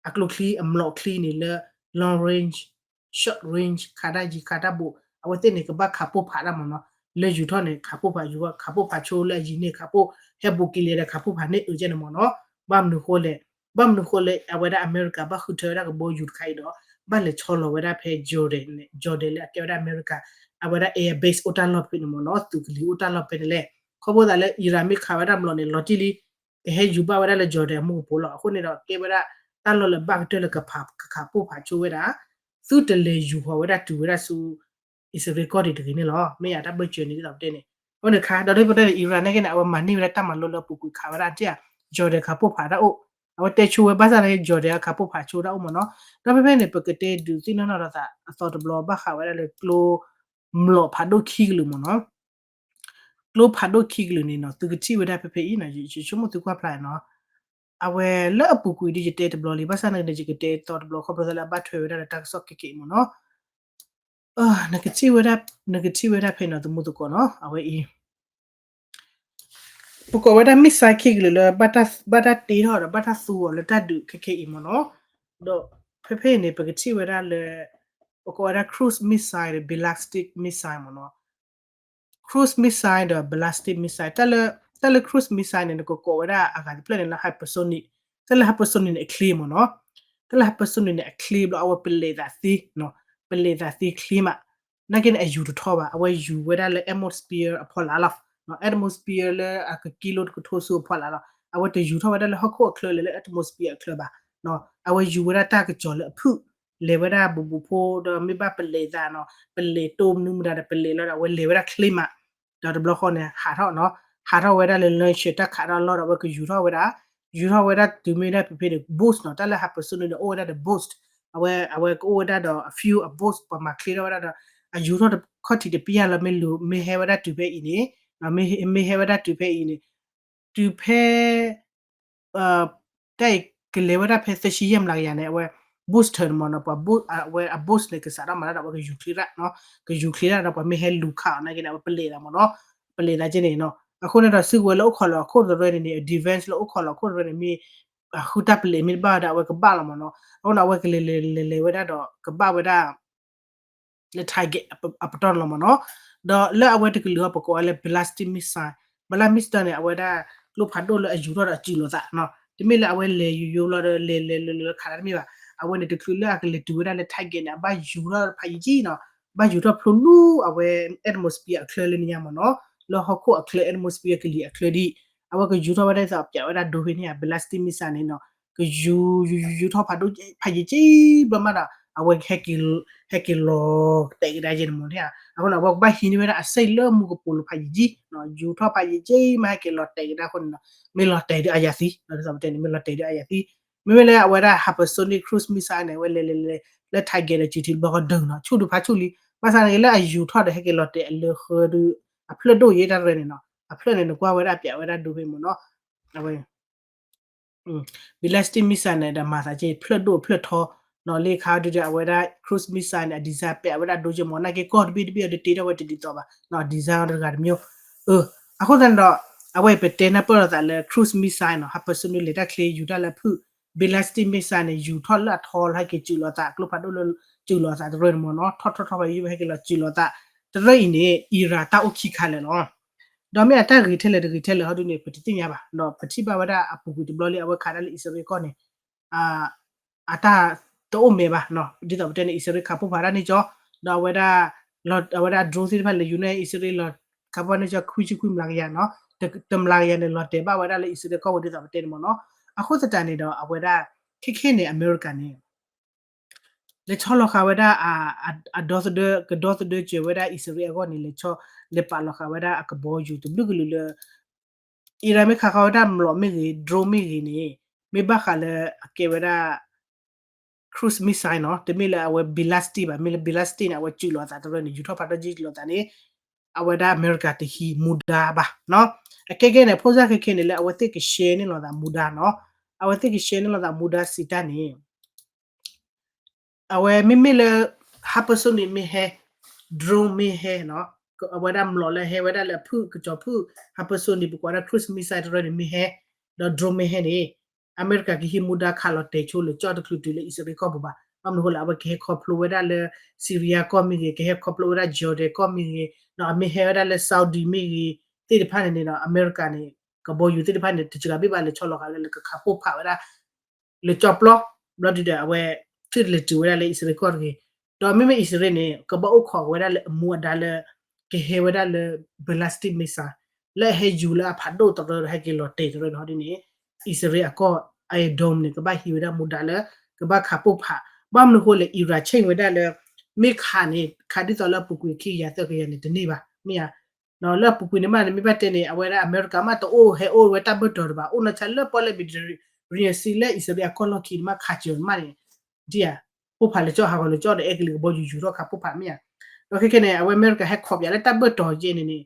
အကျိချံအမျိာ်ချံန့ၣ်လၢ long range, short range ခးတၢ်ယံၤခးတၢ်ဘူး အဝဲသ့ၣ်န့ၣ် ကဘၣ်ခးပိၢ်ဖးတၢ်မ့ၢ်နီၤ. လၢယူၤထီၣ်န့ၣ် ခးပိၢ်ဖးယူၤ ခးပိၢ်ဖးဆိလၢအယံၤန့ၣ် ခးပိၢ်ဟဲဘူးက့ၤလဲၤဒီး ခးပိၢ်ဖးန့ၢ်အၢကဲန့ၣ်မ့ၢ်နီၤ. ဘၣ်မနုၤဃိလဲၣ်, ဘၣ်မနုၤဃိလၢအဝဲဒၣ်အမဲရကၤဘၣ်ဃုထၢဝဲဒၣ်ကဘီယူၤတခါအံၤဒီး ဘၣ်လဲၤဆီလီၤဝဲဒၣ်ဖဲ Jordan, Jordan လၢအကဲဝဲဒၣ်အမဲရကၤ အဝဲဒၣ် air base အိၣ်တၢ်လီၢ်ဖဲန့ၣ်မ့ၢ်နီၤ, သုးကလံၤအိၣ်တၢ်လီၢ်ဖဲန့ၣ်လဲၣ်. ခီဖျိသးလၢ Iran မ့ၢ်ခးဝဲဒၣ်မျိာ်န့ၣ် လီၤတံၢ်လံ ကဟဲယူၤဘၣ်ဝဲဒၣ်လၢ Jordan အမူကပိာ်လီၤ. အဃိန့ၣ်ဒီး ကဲဝဲဒၣ်တၢ်လီၢ်လၢဘၣ်ကတၢၢ်လၢကခးပိၢ်ဖးဆိဝဲဒၣ် သုတလဲၤယူၤဃီၤဝဲဒၣ်တုၤဝဲဒၣ်ဆူ အံၣ်စရ့လးကီၢ်ဒံးတဂ့ၤန့ၣ်လီၤ. မ့ၢ်ယတၢ်ဘၢၣ်စၢၤန့ၣ် ဒ်သိးပတဲန့ၣ် အဝဲန့ၣ်ခါ ဒီးဒ်ပတဲန့ၣ် Iran နာ်က့န့ၣ် အဝဲမၤန့ၢ်ဝဲဒၣ်တၢ်မၤလိလၢအပူၤကွံာ်ခးဝဲဒၣ် Jordan ခးပိၢ်ဖးတၢ်အိၣ်, အဝဲတဲဆိဝဲဘၣ်ဆၣ်နာ်က့ Jordan အခးပိၢ်ဖးဆိတၢ်အိၣ်မ့ၢ်နီၤ. ဒီးဖဲဖဲန့ၣ် ပကတဲဒုးသ့ၣ်နီၣ်ထီၣ်ဒီးသးအသီတဘျီ ဘၣ်ဃးဝဲဒၣ်လၢကျိ မျိာ်ဖးဒိၣ်ခံကလုာ်မ့ၢ်နီၤ. ကျိဖးဒိၣ်ခံကလုာ်န့ၣ်နီၤ သုကထံၣ်ဝဲဒၣ်ဖဲဖဲအံၤနီၤ ယဆိကမိၣ်သုကွၢ်ဖျါနီၤ အဝဲလၢအပူၤကွံာ်ဒ်ယတဲတဘျီလံ ဘၣ်ဆၣ်န့ၣ် ယကတဲသီတဘျီ ခီဖျိလၢအဘၣ်ထွဲဝဲဒၣ်လၢတၢ်ကစီၣ်ခဲကဲအံၤမ့ၢ်နီၤ. နကထံၣ်ဝဲဒၣ်, နကထံၣ်ဝဲဒၣ်ဖဲနီၤ သမူသကိးနီၤ အဝဲအံၤ ပကိးဝဲဒၣ် missile ခံကလုာ်လၢ ဘၣ်တၢ်တ့ထီၣ်ဒီး ဘၣ်တၢ်သူအီၤလၢတၢ်ဒုးခဲခဲအံၤမ့ၢ်နီၤ. ဒီးဖဲဖဲအံၤန့ၣ် ပကထံၣ်ဝဲဒၣ်လၢ ပကိးဝဲဒၣ် cruise missile ဒီး ballistic missile မ့ၢ်နီၤ. cruise missile ဒီး ballistic missile တၢ်လၢ တၢ်လၢ cruise missile န့ၣ် နကကိးဝဲဒၣ်အဂၤတဖျၢၣ်န့ၣ်လၢ hypersonic, တၢ်လၢ hypersonic န့ၣ် အချ့မ့ၢ်နီၤ. တၢ်လၢ hypersonic န့ၣ် အချ့ဘျီ အဝဲပလဲၤသးသ့, ပလဲၤသးသ့ချ့မး, နာ်က့န့ၣ် အယူၤတထီဘၣ်, အဝဲယူၤဝဲဒၣ်လၢ atmosphere အဖီလာ်လီၤ. atmosphere လၢအကကံလိတကထိဆူအဖီလာ်လီၤ. အဝဲတယူၤထီၣ်ဝဲဒၣ်လၢဟီၣ်ခိၣ်အချၢလဲၣ်လၢ atmosphere အချၢဘၣ်. အဝဲယူၤဝဲဒၣ်တၢ်ကစီၤလၢအဖုၣ်, လဲၤဝဲဒၣ်ဘူးဘူးဖိဒီးမ့ၢ်ဘၣ်ပလဲၤသးနီၤ, ပလဲၤတိၢ်မနုၤမတၤဒီးပလဲၤလီၤဒီး အဝဲလဲၤဝဲဒၣ်ချ့မး, ဒီးတဘျီဃီန့ၣ် ဟးထီၣ်နီၤ, ဟးထီၣ်ဝဲဒၣ်လၢ launcher တၢ်ခးထီၣ်လီၢ်ဒီး အဝဲကယူၤထီၣ်ဝဲဒၣ်, ယူၤထီၣ်ဝဲဒၣ်တုၤမ့ၢ်ဒၣ်ဖဲဖဲန့ၣ် boost နီၤ, တၢ်လၢ hypersonic န့ၣ် အိၣ်ဝဲဒၣ်ဒီး boost, အဝဲ အဝဲကအိၣ်ဝဲဒၣ်ဒီး အ fuel အ boost ပှၤမၤချ့ထီၣ်ဝဲဒၣ်ဒီး အယူၤထီၣ်ခီၣ်ထံးတပျၢ်လီၤ မ့ၢ်လူၤ မ့ၢ်ဟဲဝဲဒၣ်တုၤဖဲအံၤန့ၣ်, မ့ၢ်ဟဲဝဲဒၣ်တုၤဖဲအံၤန့ၣ်, တုၤဖဲ တၢ်အံၤကလဲၤဝဲဒၣ်ဖဲသၢဆံယဲၢ်မျးကယၤန့ၣ် အဝဲ booster န့ၣ်မ့ၢ်နီၤ, ပှၤ အဝဲအ boost န့ၣ် ကစးထီၣ်မၤတၢ်ဒီး အဝဲကယူၤချ့ဒၣ်, ကယူၤချ့ဒၣ်ဒီး ပှၤမ့ၢ်ဟဲလူၤခးအီၤနာ်က့န့ၣ် အဝဲပလဲၤသးမ့ၢ်နီၤ, ပလဲၤသးက့န့ၣ်နီၤ, အဃိန့ၣ်ဒီး စုကဝဲၤလၢအိၣ်ခိးလီၤအခိၣ်တရၢန့ၣ်န့ၣ် defense လၢအိၣ်ခိးလီၤအခိၣ်တရၢန့ၣ် မ့ၢ်အဃုတၢ်ပလဲၤမ့ၢ်တဘၣ်ဒီး အဝဲကဘၣ်လီၤမ့ၢ်နီၤ, အဃိန့ၣ် အဝဲကလဲၤလဲၤလဲၤလဲၤဝဲဒၣ်ဒီး ကဘၣ်ဝဲဒၣ် လၢ target အပတီၢ်န့ၣ်လီၤမ့ၢ်နီၤ, ဒီးလၢအဝဲတကလုာ်အီၤ ပကိးဝဲလၢ ballistic missile, ballistic missile န့ၣ် အဝဲဒၣ် ကျိဖးဒိၣ်လၢအယူၤထီၣ်ဒီးအစုၣ်လီၤသးနီၤ, တမ့ၢ်လၢအဝဲလဲၤယိယိလီၤဒီး လဲၤလဲၤလဲၤလဲၤခးတၢ်တမ့ၢ်ဘၣ်, အဝဲန့ၣ်တချုးလၢအကလဲၤတုၤဝဲဒၣ်လၢ target န့ၣ် အဘၣ်ယူၤထီၣ်ဖးယံာ်ကံနီၤ, ဘၣ်ယူၤထီၣ်ဖျိလူၤအဝဲ atmosphere အချၢလၢန့ၣ်ညါမ့ၢ်နီၤ, လၢဟီၣ်ခိၣ်အချၢ atmosphere ကလံၤအချၢဒ်, အဝဲကယူၤထီၣ်ဝဲဒၣ်ဒ်သိးပၠးဝဲဒၣ်ဒိဖဲန့ၣ်ဧါ ballistic missile န့ၣ်နီၤ, ကယူၤ ယူၤ ယူၤ ယူၤထီၣ်ဖးဒိၣ်ဖးယံာ်ကံဘျီမးဒီး အဝဲ ဟဲက့ၤလီၤတဲာ်ကဒါယဲန့ၣ်မ့ၢ်န့ၣ်ဧါ, အဃိန့ၣ် အဝဲကဘၣ်ဟံးန့ၢ်ဝဲဒၣ်အစ့ၣ်လၢမူကပိာ်လိၤဖးယံာ်ကံ, ယူၤထီၣ်ဖးယံာ်ကံမး ဟဲက့ၤလီၤတဲာ်ကဒါအဃိန့ၣ်နီၤ, မ့ၢ်လီၤတဲာ်ဒုးအယၤသံ, ဒ်သိးပတဲန့ၣ် မ့ၢ်လီၤတဲာ်ဒုးအယၤသံ, မ့မ့ၢ်လၢအဝဲဒၣ် hypersonic cruise missile န့ၣ် အဝဲလဲၤလဲၤလဲၤ လၢ target ဒီးစုထံတဘျီဃီဒုးနီၤ ဆူၣ်ဒုးဖးဆူၣ်လံ, ဘၣ်ဆၣ်န့ၣ်လၢအယူၤထီၣ်ဒီးဟဲက့ၤလီၤတဲာ်အလၢဃၢဒုး အဖျၢၣ်ဒိၣ်ယဲတၢ်ရဲၣ်န့ၣ်နီၤ, အဖျၢၣ်န့ၣ် နကွၢ်ဝဲဒၣ်ပၠးဝဲဒၣ်ဒိဖဲမ့ၢ်နီၤ, အဝဲ ballistic missile န့ၣ်ဒီးမၤသးက့ ဖျၢၣ်ဒိၣ်ဖျၢၣ်ထီ, နီၤလ့ခါဒုးဒီးအဝဲဒၣ် cruise missile န့ၣ် အ design ပၠးဝဲဒၣ်ဒိက့မ့ၢ် နာ်က့ကီၢ်တဘ့ၣ်တဘ့ၣ်အီၤဒုးတ့ထီၣ်ဝဲတဒ်သိးဘၣ်, နီၤ design အီၤတဂၤတမံၤ, အဃိသတးန့ၣ်ဒီး အဝဲပတဲနၢ်ပၢၢ်လိာ်သးလၢ cruise missile နီၤ hypersonic လဲၤတၢ်ချ့ယူၤတၢ်လၢဖုၣ်, ballistic missile န့ၣ် ယူၤထီၣ်လၢအထီလီၤ ဟဲက့ၤစုၣ်လီၤသး ကျိဖးဒိၣ်လၢ စုၣ်လီၤသးတရၢန့ၣ်မ့ၢ်နီၤ ထီၣ်ထီၣ်ထီၣ်ဖးယံာ်ယံာ် ဟဲက့ၤလီၤစုၣ်လီၤသး, တရၢအံၤန့ၣ် Iran တၢ်အိၣ်ခံခါလၢာ်လီၤ. ဒီးမ့ၢ်အတၢ်ဂ့ၤထဲလဲၣ်တဂ့ၤထဲလဲၣ်ဟီဒုန့ၣ် ပတသ့ၣ်ညါဘၣ်, ဒီးပထံၣ်ဘၣ်ဝဲဒၣ်အပူၤကွံာ်တဘျီလံ အဝဲခးဒၣ်လၢအံၣ်စရ့လးကီၢ်န့ၣ် အတၢ်တအိၣ်မဲာ်ဘၣ်, ဒ်သိးပတဲန့ၣ် အံၣ်စရ့လးခးပိၢ်ဖးတၢ်န့ၣ်ကီ, ဒီးအဝဲဒၣ် အဝဲဒၣ် drone သ့ၣ်တဖၣ်လဲၤယူၤန့ၢ်အံၣ်စရ့လး ခးပှၢ်န့ၢ်ကီခွံဆံခွံမျးကယၤနီၤ, တမျးကယၤန့ၣ် လီၤတဲာ်ဘၣ်ဝဲဒၣ်လၢအံၣ်စရ့လးကီၢ်ပူၤဒ်သိးပတဲန့ၣ်မ့ၢ်နီၤ. အဃိသတးန့ၣ်ဒီး အဝဲဒၣ် ခဲခဲန့ၣ် အမဲရကၤန့ၣ် လဲၤဆီလီၤဃာ်ဝဲဒၣ် အဒီသဒၢ ကဒီသဒၢစၢၤဝဲဒၣ်အံၣ်စရ့လးအဂီၢ်န့ၣ် လဲၤဆီ လဲၤပာ်လီၤဃာ်ဝဲဒၣ်အကဘီယူၤတဘျုးကလုာ်လၢ Iran မ့ၢ်ခးဃီၤဝဲဒၣ်မျိာ်မ့ၢ်ဂ့ၤ drone မ့ၢ်ဂ့ၤန့ၣ် မ့ၢ်ဘၣ်ဃးလၢအကဲဝဲဒၣ် cruise missile နီၤ, တမ့ၢ်လၢအဝဲ ballistic ဘၣ်, မ့ၢ်လၢ ballistic န့ၣ် အဝဲစုးလိာ်အသးတရၢန့ၣ် ယူၤထီၣ်ဖးထီၣ်ကံလိာ်သးန့ၣ် အဝဲဒၣ်အမဲရကၤတဟံးမူဒါဘၣ်နီၤ. အခဲကဲန့ၣ် ဖိစၢ်ခဲခဲန့ၣ်လၢအဝဲသ့ၣ်က share န့ၢ်လိာ်သးမူဒါနီၤ, အဝဲသ့ၣ်က share န့ၢ်လိာ်သးမူဒါစံးတၢ်န့ၣ် အဝဲမ့မ့ၢ်လၢ hypersonic မ့ၢ်ဟဲ, drone မ့ၢ်ဟဲနီၤ, အဝဲဒၣ်မျိာ်လၢဟဲဝဲဒၣ်လၢအဖုၣ်ကစီၤဖုၣ် hypersonic ပကွၢ်ဒၣ် cruise missile တရၢန့ၣ်မ့ၢ်ဟဲ, ဒီး drone မ့ၢ်ဟဲန့ၣ် အမဲရကၤကဟံးမူဒါခးလီၤတဲာ်ဆိလၢကၠီၣ်တချုးတုၤလၢအံၣ်စရ့လးကီၢ်ပူၤဘၣ်. ဘၣ်မနုၤအဃိလဲၣ် အဝဲကဟဲခီဖျိဝဲဒၣ်လၢ Syria ကီၢ်မ့ၢ်ဂ့ၤ, ကဟဲခီဖျိဝဲဒၣ် Jordan ကီၢ်မ့ၢ်ဂ့ၤ, ဒီးအမ့ၢ်ဟဲဝဲဒၣ်လၢ Saudi မ့ၢ်ဂ့ၤ သ့ၣ်တဖၣ်န့ၣ်န့ၣ်ဒီး အမဲရကၤန့ၣ် ကဘီယူၤသ့ၣ်တဖၣ်န့ၣ် တစှၤဘၣ်ဘၣ်လၢဆီလီၤဃာ်ဝဲဒၣ်လၢကခးပိၢ်ဖးဝဲဒၣ် လၢကၠီၣ်ပျီ, ဘျီဒုဒီးအဝဲ သုတလဲၤတုၤဝဲဒၣ်လၢအံၣ်စရ့လးကီၢ်တဂ့ၤ. ဒီးမ့မ့ၢ်အံၣ်စရ့လးန့ၣ် ကဘၣ်အိၣ်ခိးဝဲဒၣ်လၢအမူအဒါလၢ ကဟဲဝဲဒၣ်လၢ ballistic missile လၢအဟဲယူၤလၢအဖးဒိၣ်တရၢဒီးဟဲက့ၤလီၤတဲာ်တရၢန့ၣ်ဟီဒ်န့ၣ် အံၣ်စရ့လးအကီၢ် Iron Dome န့ၣ် ကဘၣ်ဟံးဝဲဒၣ်မူဒါလၢ ကဘၣ်ခးပိၢ်ဖး. ဘၣ်မနုၤအဃိလဲၣ် Iran ဆ့ၣ်ဝဲဒၣ်လၢ မ့ၢ်ခးန့ၣ် ခးဒ်သိးလၢအပူၤကွံာ်ခံကယၤသၢကယၤန့ၣ်တန့ၢ်ဘၣ်, မ့ၢ်ဧါ. လၢအပူၤကွံာ်န့ၣ်မးန့ၣ် မ့ၢ်ဘၣ်တဲန့ၣ် အဝဲဒၣ်အမဲရကၤမးတအိၣ်ဟဲအိၣ်ဝဲတၢ်ဘၢၣ်တီၤတဘၣ်, အိၣ်နီၢ်ဆါလၢပီၣ်လဲၣ် Mediterranean Sea လၢအံၣ်စရ့လးအကီၢ်လီၢ်ခံန့ၣ်မး ခးစၢၤန့ၣ်မးန့ၣ် ဒ်ဧါ, ပိၢ်ဖးလၢကၠီၣ်ဟးဂီၤလၢကၠီၣ်ဒီးအဲကလံးကဘီယူၤယူၤထီၣ်ခးပိၢ်ဖးမ့ၢ်ဧါ. ဒီးခဲခဲန့ၣ် အဝဲအမဲရကၤဟဲခီပယၤလၢတၢ်ဘၢၣ်တီၤကဲန့ၣ်န့ၣ်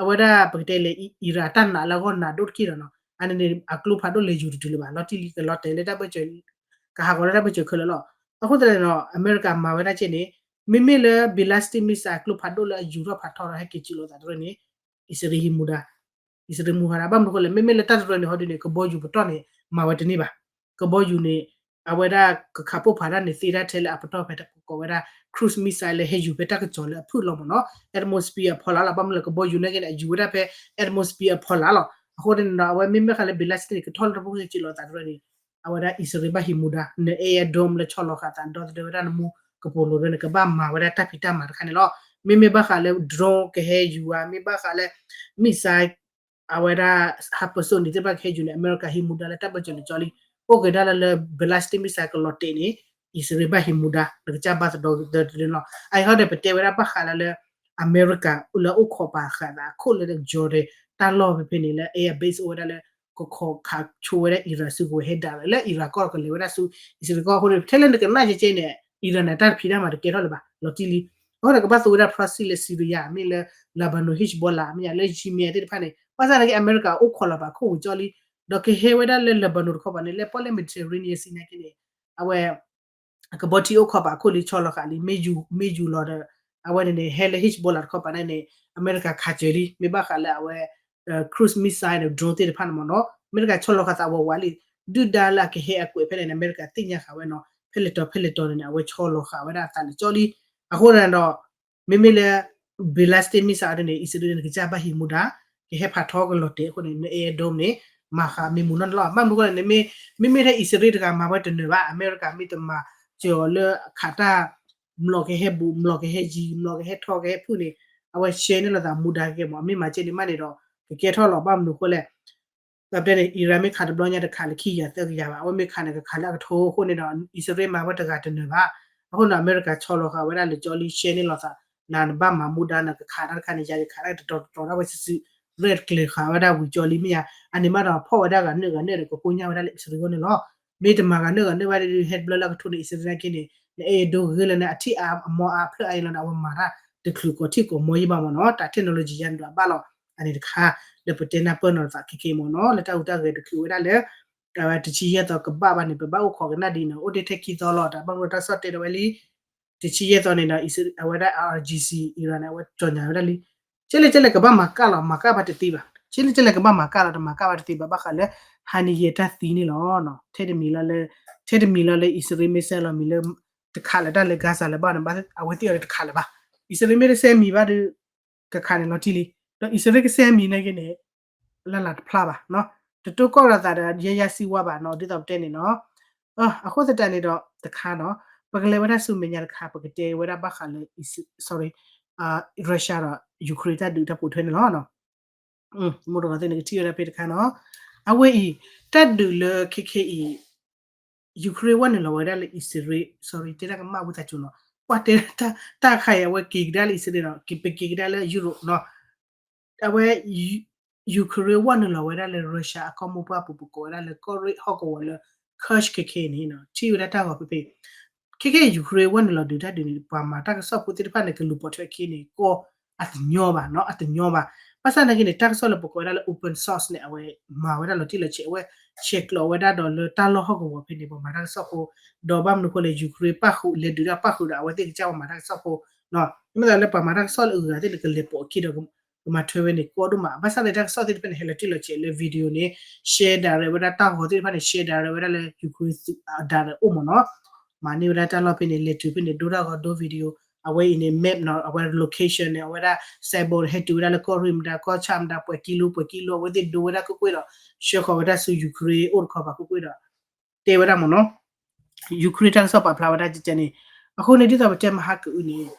အဝဲဒၣ်ပကတဲလၢ Iran တၢ်နာ်လၢအဂီၢ်နာ်ဒိၣ်တက့ၢ်ဒီးနီၤ, အန့ၣ်န့ၣ် အကျိဖးဒိၣ်လဲၤယူၤတတုၤလၢၤဘၣ်, လီၤတံၢ်လံကလီၤတဲာ်လၢတၢ်ဘၢၣ်စၢၤ ကဟးဂီၤလၢတၢ်ဘၢၣ်စၢၤခဲလၢာ်လီၤ. အဃိသတးန့ၣ်ဒီး အမဲရကၤမၤဝဲဒၣ်ကဲန့ၣ် မ့မ့ၢ်လၢ ballistic missile အကျိဖးဒိၣ်လၢအယူၤထီၣ်ဖးထီဒီးဟဲက့ၤစုးလိာ်သးတရၢန့ၣ် အံၣ်စရ့လးဟံးမူဒါ အံၣ်စရ့လးမူဒါ ဘၣ်မနုၤအဃိလဲၣ် မ့မ့ၢ်လၢတၢ်တရၢန့ၣ်ဟီဒ်န့ၣ် ကဘီယူၤပတီၢ်န့ၣ် မၤဝဲတန့ၢ်ဘၣ်. ကဘီယူၤန့ၣ် အဝဲဒၣ်ကခးပိၢ်ဖးတၢ်န့ၣ် သ့တၢ်ထဲလၢအပတီၢ်ဖဲတၢ် ကိးဝဲဒၣ် cruise missile လၢဟဲယူၤဖဲတၢ်ကစီၤလၢအဖုၣ်လီၤမ့ၢ်နီၤ, atmosphere အဖီလာ်လီၤ. ဘၣ်မနုၤလဲၣ် ကဘီယူၤန့ၣ်က့န့ၣ် အယူၤဝဲဒၣ်ဖဲ atmosphere အဖီလာ်လီၤ. အဃိန့ၣ်ဒီး အဝဲမ့မ့ၢ်ဃးလၢ ballistic န့ၣ် ကထီၣ်လၢတၢ်ဖိၣ်ဃဲစုးလိာ်သးတရၢန့ၣ် အဝဲဒၣ်အံၣ်စရ့လးဘၣ်ဟံးမူဒါ န Iron Dome လၢဆီလီၤဃာ်သးဒီသဒၢဝဲဒၣ်နမူကပိာ်လိၤတရၢန့ၣ် ကဘၣ်မၤဝဲဒၣ်တၢ်ဖံးတၢ်မၤတခါန့ၣ်လီၤ. မ့မ့ၢ်ဘၣ်ဃးလၢ drone ကဟဲယူၤဧါ, မ့ၢ်ဘၣ်ဃးလၢ missile အဝဲဒၣ် hypersonic သ့ၣ်တဖၣ်ကဟဲယူၤန့ၣ် အမဲရကၤဟံးမူဒါလၢတၢ်ဘၢၣ်စၢၤန့ၣ်ကၠီလံ. အိၣ်က့ၤဒၣ်လၢလၢ ballistic missile ကလီၤတဲာ်န့ၣ် အံၣ်စရ့လးဘၣ်ဟံးမူဒါ နကစၢ်ဘၣ်သဒီသဒၢတရၢန့ၣ်လီၤ. အအံၤဟီဒီးပတဲဝဲဒၣ်ဘၣ်ဃးလၢလၢ အမဲရကၤလၢအိၣ်ခိးပာ်ဃာ်သးအခိၣ်လၢ Jordan တၢ်လီၢ်ဖဲဖဲန့ၣ်လၢ air base အိၣ်ဝဲဒၣ်လၢ ကခိးခးဆိဝဲဒၣ် Iran စုကဝဲၤဟဲဒၣ်လၢ Iran ကီၢ်ကလဲၤဝဲဒၣ်ဆူ အံၣ်စရ့လးကီၢ်အဃိန့ၣ် ထဲလၢနကနၣ်ကဲကဲန့ၣ် Iran န့ၣ် တၢ်ဖံးတၢ်မၤတကဲထီၣ်လၢၤဘၣ် လီၤတံၢ်လံ. အဃိဒီးကဘၣ်သူဝဲဒၣ် proxy လၢ Syria မ့ၢ်လၢ Lebanon Hezbollah မ့ၢ်ယၤလၢ Yemen သ့ၣ်တဖၣ်န့ၣ် ဘၣ်ဆၣ်သနာ်က့ အမဲရကၤအိၣ်ခိးလီၤပာ်ခိၣ်ဝံၤကၠီလံ. ဒီးကဟဲဝဲဒၣ်လၢ Lebanon တခီပၤန့ၣ် လၢပီၣ်လဲၣ် Mediterranean Sea နာ်က့န့ၣ် အဝဲ ကဘီထံအိၣ်ခိးပာ်ခိၣ်လံ ဆီလီၤဃာ်လံ မ့ၢ်ယူၤလီၤဒီး အဝဲန့ၣ်န့ၣ် ဟဲလၢ Hezbollah တခီပၤန့ၣ်န့ၣ် အမဲရကၤခးစၢၤလံ မ့ၢ်ဘၣ်ဃးလၢအဝဲ cruise missile န့ၣ် drone သ့ၣ်တဖၣ်န့ၣ်မ့ၢ်နီၤ အမဲရကၤဆီလီၤဃာ်သးဝးဝးလံ ဒုၣ်ဒါလၢအကဟဲအကွဲးဖဲလဲၣ်န့ၣ် အမဲရကၤသ့ၣ်ညါဃာ်ဝဲနီၤ ဖဲလဲၣ်တီၤဖဲလဲၣ်တီၤန့ၣ်န့ၣ် အဝဲဆီလီၤဃာ်ဝဲဒၣ်အသးလၢကၠီလံ. အဃိန့ၣ်ဒီး မ့မ့ၢ်လၢ ballistic missile န့ၣ် အံၣ်စရ့လးန့ၣ် ကစၢ်ဘၣ်ဟံးမူဒါ ကဟဲဖးထီကလီၤတဲာ်အဃိန့ၣ် န Iron Dome န့ၣ် မၤဃးမ့ၢ်မူနီၢ်န့ၣ်လီၤ. ဘၣ်မနုၤအဃိလဲၣ်န့ၣ် မ့မ့ၢ်ထဲအံၣ်စရ့လးတဂၤမၤဝဲတနၢၤဘၣ် အမဲရကၤမ့ၢ်တမၤစၢၤအီၤလၢခးတၢ် မျိာ်ကဟဲဘူး မျိာ်ကဟဲယံၤ မျိာ်ကဟဲထီကဟဲဖုၣ်န့ၣ် အဝဲ share န့ၢ်လိာ်သးမူဒါကဲမ့ၢ် အမ့ၢ်မၤကဲန့ၣ်မးန့ၣ်ဒီး ကကဲထီၣ်လီၤ ဘၣ်မနုၤအဃိလဲၣ် ဒီးပတဲန့ၣ် Iran မ့ၢ်ခးတဘျီညါတခးလၢခံကယၤသၢကယၤဘၣ် အဝဲမ့ၢ်ခးန့ၣ် ကခးလၢအကထိအဃိန့ၣ်ဒီး အံၣ်စရ့လးမၤဝဲတဂၤတနၢၤဘၣ်. အဃိန့ၣ် အမဲရကၤဆီလီၤဃာ်ဝဲဒၣ်လၢကၠီလံ share န့ၢ်လိာ်သး နၤနဘၣ်မၤမူဒါနကခးတၢ်တခါန့ၣ် ယၤယခးတၢ်တတီၤတတီၤဒၣ်ဝဲစုာ်စုာ် ရဲၣ်တကျဲၤဃာ်ဝဲဒၣ်ဝံၤကၠီလံမ့ၢ်ဧါ အန့ၣ်မးဒီးဖီၣ်ဝဲဒၣ်ဂၤနုာ်ဂၤနုာ်ဒီးကကိညၣ်ဝဲဒၣ်လၢအံၣ်စရ့လးအဂီၢ်န့ၣ်လီၤ. မ့ၢ်တမၤဂၤနုာ်ဂၤနုာ်ဘၣ်ဒီး ဟဲတဘျီလၢအကထိန့ၣ် အံၣ်စရ့လးနာ်က့န့ၣ် နအဲၣ်ဒိးဂ့ၤလၢနအထံၣ်အါအမီအါဖျၢၣ်အါအံၤလီၤန့ၣ် အဝဲမၤတၢ်တချုးကိးထံၣ်ကိးမီယံၢ်ဘၣ်မ့ၢ်နီၤ တၢ် technology ယၤန့ၣ်ဒီးအဘၣ်လီၤ. အန့ၣ်တခါ လၢပတဲနၢ်ပၢၢ်နီၤသးခဲက့မ့ၢ်နီၤ လၢတၢ်ဟူးတၢ်ဂဲၤတချုးဝဲဒၣ်လၢ တဆံယဲၢ်သီကဘၣ်ဘၣ်န့ၣ် ပဘၣ်အိၣ်ခိးကနၣ်ဒ်န့ၣ် အိၣ်တ့ၢ်ထဲခံသီလီၤ တၢ်ဘၣ်မူတၢ်ဆီၣ်တဲာ်ဒၣ်ဝဲလံ တဆံယဲၢ်သီန့ၣ်ဒီး အဝဲဒၣ် I R G C Iran န့ၣ် အဝဲကၠီညါဝဲဒၣ်လံ ကဲလဲၣ်ကဲလဲၣ် ကဘၣ်မၤကၣ်လီၤ မၤကၣ်ဘၣ်တသ့ဘၣ် ကဲလဲၣ်ကဲလဲၣ် ကဘၣ်မၤကၣ်လီၤ တမၤကၣ်ဘၣ်တသ့ဘၣ် ဘၣ်ဃးလၢ ဟါနံၤယဲတၢ်သံန့ၣ်လီၤ ထဲတမံၤလီၤလၢ ထဲတမံၤလီၤလၢ အံၣ်စရ့လးမ့ၢ်စဲလီၤမံၤလၢ တခးလၢတၢ်လၢ Gaza လၢၤဘၣ်န့ၣ် အဝဲသ့ၣ်အီၤတခးလၢၤဘၣ် အံၣ်စရ့လးမ့ၢ်တစဲမံၤဘၣ်ဒီး ကခးန့ၣ်လီၤတံၢ်လံ ဒီးအံၣ်စရ့လးကစဲမံၤနာ်က့န့ၣ် လၢ်လၢ်တဖျါဘၣ် တတိၢ်ကီၢ်လိာ်သးဒီးယဲယါစံးဝါဘၣ်နီၤ ဒ်သိးပတဲန့ၣ်နီၤ အဃိသတးန့ၣ်ဒီးတခါနီၤ ပကလဲၤဝဲဒၣ်ဆူမဲာ်ညါတခါ ပကတဲဝဲဒၣ်ဘၣ်ဃးလၢ sorry Russia ဒီး Ukraine တၢ်ဒုးတၢ်ပိာ်ထွဲန့ၣ်လီၤ. မိၢ်တဂီၤသ့ၣ်န့ၣ် ကထံၣ်ဝဲဒၣ်ဖဲတခါနီၤ အဝဲအံၤ တၢ်ဒုးလၢခဲခဲအံၤ Ukraine ဝဲနုာ်လီၤဝဲဒၣ်လၢအံၣ်စရ့လး sorry တဲဒၣ်ကမၣ်ဝံသးစူၤနီၤ ပှၤတဲတၢ်ခါအံၤ အဝဲက့ၤကဒါလၢအံၣ်စရ့လးနီၤ ပက့ၤကဒါလၢ Europe နီၤ အဝဲ Ukraine ဝဲနုာ်လီၤဝဲဒၣ်လၢ Russia အကီၢ်မိၢ်ပှၢ်ပူၤ ပကိးဝဲဒၣ်လၢကီၢ်ရ့ၣ်ဟီၣ်ကဝီၤလၢ Kursk ခဲခဲအံၤန့ၣ် ထံၣ်ဝဲဒၣ်တၢ်ဂီၤဖဲဖဲ ခဲခဲအံၤ Ukraine ဝဲနုာ်လီၤဒုးတၢ်ဒုးန့ၣ် ပှၤမၤတၢ်ကစီၣ်ဖိသ့ၣ်တဖၣ်န့ၣ် ကလူၤပိာ်ထွဲအခံန့ၣ် ကီၢ်အတညီဘၣ်နီၤ အတညီဘၣ်. ဘၣ်ဆၣ်သနာ်က့န့ၣ် တၢ်ကစီၣ်လၢပကိးဝဲဒၣ်လၢ open source န့ၣ် အဝဲမၤဝဲဒၣ်လီၤတံၢ်လီၤဆဲး အဝဲ ဆဲးကျိးဝဲဒၣ်ဒီးလၢတၢ်လီၢ်ဟီၣ်ကဝီၤဖဲန့ၣ် ပှၤမၤတၢ်ကစီၣ်ဖိ ဒီးဘၣ်မနုၤအဃိလဲၣ် Ukraine ပၣ်ဃုာ် လဲၤဒုးတၢ်ပၣ်ဃုာ်ဒီး အဝဲသ့ၣ်ကစၢ်ပှၤမၤတၢ်ကစီၣ်ဖိ မ့ၢ်သးလၢပှၤမၤတၢ်ကစီၣ်လၢအဂၤသ့ၣ်န့ၣ် ကလဲၤပိာ်အခံဒီး ကမၤထွဲဝဲန့ၣ် ကီဒိၣ်မး. ဘၣ်ဆၣ်သနာ်က့ တၢ်ကစီၣ်သ့ၣ်တဖၣ်န့ၣ် ဟဲလီၤတံၢ်လီၤဆဲးလၢ video န့ၣ် share direct ဝဲဒၣ်တၢ်ဂီၤသ့ၣ်တဖၣ်န့ၣ် share direct ဝဲဒၣ်လၢ Ukraine သုးအ direct အိၣ်မးနီၤ မၤန့ၢ်ဝဲဒၣ်တၢ်လီၢ်ဖဲန့ၣ် လဲၤတုၤဖဲန့ၣ် ဒိတၢ်ဂီၤဒိ video အဝဲအံၤန့ၣ် map နီၤ အဝဲ location န့ၣ် အဝဲဒၣ် symbol န့ၣ် ဟဲတုၤဝဲဒၣ်လၢကီၢ်ရ့ၣ်မတၤ ကီၢ်ဆၣ်မတၤ ပှဲၤကံလိ ပှဲၤကံလိ အဝဲသ့ၣ်ဒိဝဲဒၣ်ကွ့ၢ်ကွ့ၢ်ဒီး ဆှၢဃီၤဝဲဒၣ်ဆူ Ukraine အိၣ်တခီပၤကွ့ၢ်ကွ့ၢ်ဒီး တဲဝဲဒၣ်မးနီၤ Ukraine တၢ်ကစီၣ်ပာ်ဖျါဝဲဒၣ်ကဲန့ၣ် အဃိန့ၣ် ဒ်သိးပတဲမဟါကအုးန့ၣ်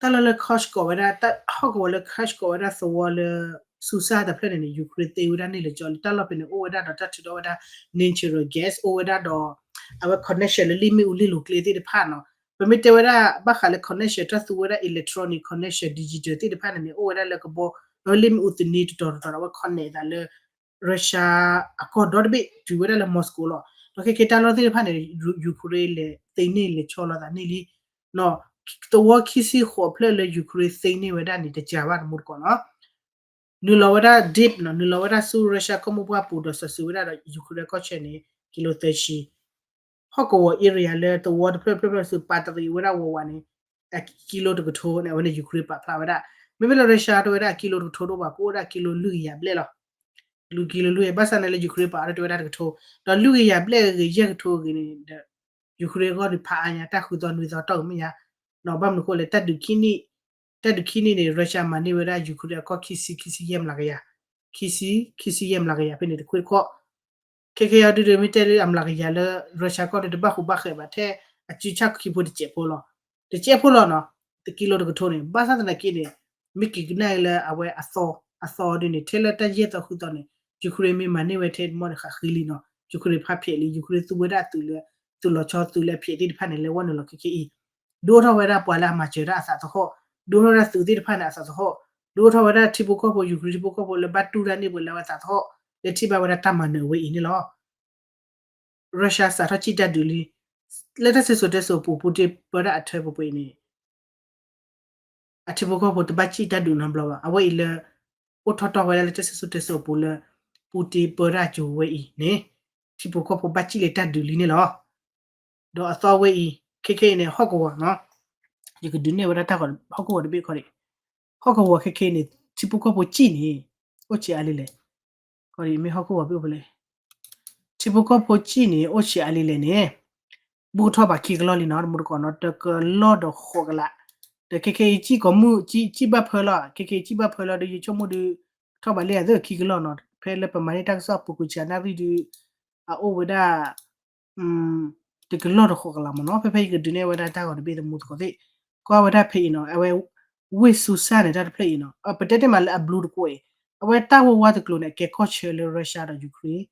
တၢ်လီၢ်လၢ Kursk ကိးဝဲဒၣ် ဟီၣ်ကဝီၤလၢ Kursk ကိးဝဲဒၣ်သဝီလၢ Sudzha တဖျၢၣ်န့ၣ်န့ၣ် Ukraine သ့ဝဲဒၣ်န့ၣ်လၢကၠီလံ တၢ်လီၢ်ဖဲန့ၣ် အိၣ်ဝဲဒၣ်ဒီးတၢ်ထုးထီၣ်ဝဲဒၣ် natural gas အိၣ်ဝဲဒၣ်ဒီး အဝဲ connection လၢလ့ၣ်မ့ၣ်အူလ့ၣ်လိၤကျဲသ့ၣ်တဖၣ်နီၤ ပမ့ၢ်တဲဝဲဒၣ်ဘၣ်ဃးလၢ connection တၢ်သူဝဲဒၣ် electronic connection digital သ့ၣ်တဖၣ်န့ၣ်န့ၣ် အိၣ်ဝဲဒၣ်လၢကဘီ ဒီးလ့ၣ်မ့ၣ်အူသန့တတီၤတတီၤဒီး အဝဲ connect သးလၢ Russia အကီၢ်ဒီတဘ့ၣ်တုၤဝဲဒၣ်လၢ Moscow လီၤ. ဒီးခဲခဲတၢ်လီၢ်သ့ၣ်တဖၣ်န့ၣ် Ukraine လဲၤသ့န့ၢ်လဲၤဆီလီၤသးန့ၢ်လံ သဝီခံဆံဃိးဖျၢၣ်လၢ Ukraine သ့န့ၢ်ဝဲဒၣ်န့ၣ် တစှၤဘၣ်တမူတကိးနီၤ နုာ်လီၤဝဲဒၣ် deep နီၤ နုာ်လီၤဝဲဒၣ်ဆူ Russia ကီၢ်မိၢ်ပှၢ်ပူၤဒီးစၢၤစုၤဝဲဒၣ်ဒီး Ukraine ကီၢ်ဆၢန့ၣ် ကံလိသၢဆံ ဟီၣ်ကဝီၤ area လၢသဝီတဖျၢၣ်ဖျၢၣ်ဖျၢၣ်ဆူပာ်တရံးဝဲဒၣ်ဝးဝးန့ၣ် အကံလိတကထိန့ၣ် အဝဲန့ၣ် Ukraine ပာ်ဖျါဝဲဒၣ် မ့မ့ၢ်လၢ Russia တဝဲဒၣ်အကံလိတကထိတအိၣ်ဘၣ် ကအိၣ်ဒၣ်ကံလိလွံၢ်ကယၤဘျဲၣ်လီၤ လူၤကံလိလွံၢ် ဘၣ်ဆၣ်န့ၣ်လၢ Ukraine ပာ်အီၤတဝဲဒၣ်တကထိ ဒီးလွံၢ်ကယၤဘျဲၣ်ဂ့ၤ ယဲၢ်ကထိဂ့ၤန့ၣ်ဒီး Ukraine အဂီၢ်ဒုးဖးအါညါ တၢ်ဃုသီနွံသီတီၢ်ကမ့ၢ်ညါ ဘၣ်မနုၤအဃိလဲၣ် တၢ်ဒုးခံနံၣ် တၢ်ဒုးခံနံၣ်န့ၣ် Russia မၤန့ၢ်ဝဲဒၣ် Ukraine အကီၢ်ခံဆံ ခံဆံယဲၢ်မျးကယၤ ခံဆံ ခံဆံယဲၢ်မျးကယၤဖဲန့ၣ်တခွ့တခီ ခဲခဲအံၤဒုးမ့ၢ်တဲလၢအမျးကယၤလၢ Russia ကီၢ်ဒုးတဘၣ်ဃူဘၣ်ဃဲးဘၣ်ထဲ အစုဆၣ်ခံဖိတစဲးဖိလီၤ တစဲးဖိလီၤနီၤ တကံလိတကထိန့ၣ် ဘၣ်ဆၣ်သနာ်က့န့ၣ် မ့ၢ်က့ၤကနၣ်လၢအဝဲအသီ အသီဒ်န့ၣ် ထဲလၢတၢ်ယဲၢ်သီဃုသီန့ၣ် Ukraine မ့ၢ်မၤန့ၢ်ဝဲထဲတမီၢ်န့ၣ် ဃးဃံလံနီၤ Ukraine ဖးဖျဲးလံ Ukraine သူဝဲဒၣ်သုးလၢ သုးလီၤဆီသုးလၢအဖျဲးသ့ၣ်တဖၣ်န့ၣ် လဲၤဝဲနုာ်လီၤခဲခဲအံၤ ဒုးအိၣ်ထီၣ်ဝဲဒၣ်ပှၤလၢအမၤစၢၤတၢ်အသးသဟီၣ် ဒုးအိၣ်ထီၣ်ဝဲဒၣ်သုးသ့ၣ်တဖၣ်န့ၣ်အသးသဟီၣ် ဒုးအိၣ်ထီၣ်ဝဲဒၣ်ထံဖိကီၢ်ဖိ Ukraine ထံဖိကီၢ်ဖိလၢဘၣ်တူၢ်တၢ်န့ၢ်ပှဲၤလၢအဝဲသးသဟီၣ် လဲၤထံၣ်ဘၣ်ဝဲဒၣ်တၢ်မၤနၢၤအဝဲအံၤန့ၣ်လီၤ Russia စးထီၣ်စံၣ်တၢ်ဒုးလံ လၢတၢ်စံၣ်စိၤတဲစိၤအပူၤ Putin ပၢတၢ်အထၢပှဲၤပှဲၤအံၤန့ၣ် အထံဖိကီၢ်ဖိတဘၣ်စံၣ်တၢ်ဒုးနီတဘျီဘၣ် အဝဲအံၤလၢ အိၣ်ထီၣ်တီၢ်ဝဲဒၣ်လၢတၢ်စံၣ်စိၤတဲစိၤအပူၤလၢ Putin ပၢတၢ်အစိၤဝဲအံၤန့ၣ် ထံဖိကီၢ်ဖိဘၣ်စံၣ်လၢတၢ်ဒုးလံန့ၣ်လီၤ ဒီးအသီဝဲအံၤ ခဲခဲအံၤန့ၣ် ဟီၣ်ကဝီၤနီၤ ယကဒုးနဲၣ်ဝဲဒၣ်တၢ်ဂီၤ ဟီၣ်ကဝီၤတဘ့ၣ်ခီဒံး ဟီၣ်ကဝီၤခဲခဲအံၤန့ၣ် ထံဖိကီၢ်ဖိစံၣ်န့ၣ် အိၣ်ဆံးအါလံလဲၣ် ခီဒံးမ့ၢ်ဟီၣ်ကဝီၤဘ့ၣ်အိၣ်ဖဲလဲၣ် ထံဖိကီၢ်ဖိစံၣ်န့ၣ် အိၣ်ဆံးအါလံလဲၣ်န့ၣ် ဘူးကထီၣ်ဘၣ်ခံကလီၢ်လံနီၤ တမူတကိးနီၤ တကလီၢ်ဒီးဃိးကလး ဒီးခဲခဲအံၤစံၣ်ကိးမုၢ် စံၣ်ဘၣ်ဖၢလီၤ ခဲခဲအံၤစံၣ်ဘၣ်ဖၢလီၤဒီး ယဆိကမိၣ်ဒုး ကထီၣ်ဘၣ်လံအသ့ၣ်ခံကလီၢ်နီၤ ဖဲလၢပမၤန့ၢ်တၢ်ကစီၣ်ပူၤကွံာ်ဆံးနၣ်ရံၣ်ဒုး အအိၣ်ဝဲဒၣ် တကလီၢ်တဃိးကလးမ့ၢ်နီၤ ဖဲဖဲယကဒုးနဲၣ်ဝဲဒၣ်တၢ်ဂီၤတဘ့ၣ်သမူသကိးသ့ၣ် ကွၢ်ဝဲဒၣ်ဖဲအံၤနီၤ အဝဲ ဝ့ၢ်စူစၢ်န့ၣ် တၢ်တဖျၢၣ်အံၤနီၤ ပတဲတ့ၢ်မးလၢအဘျူးတကိးအံၤ အဝဲတၢ်ဝါဝါတကျိၤန့ၣ် အကဲကီၢ်ဆၢလၢ Russia ဒီး Ukraine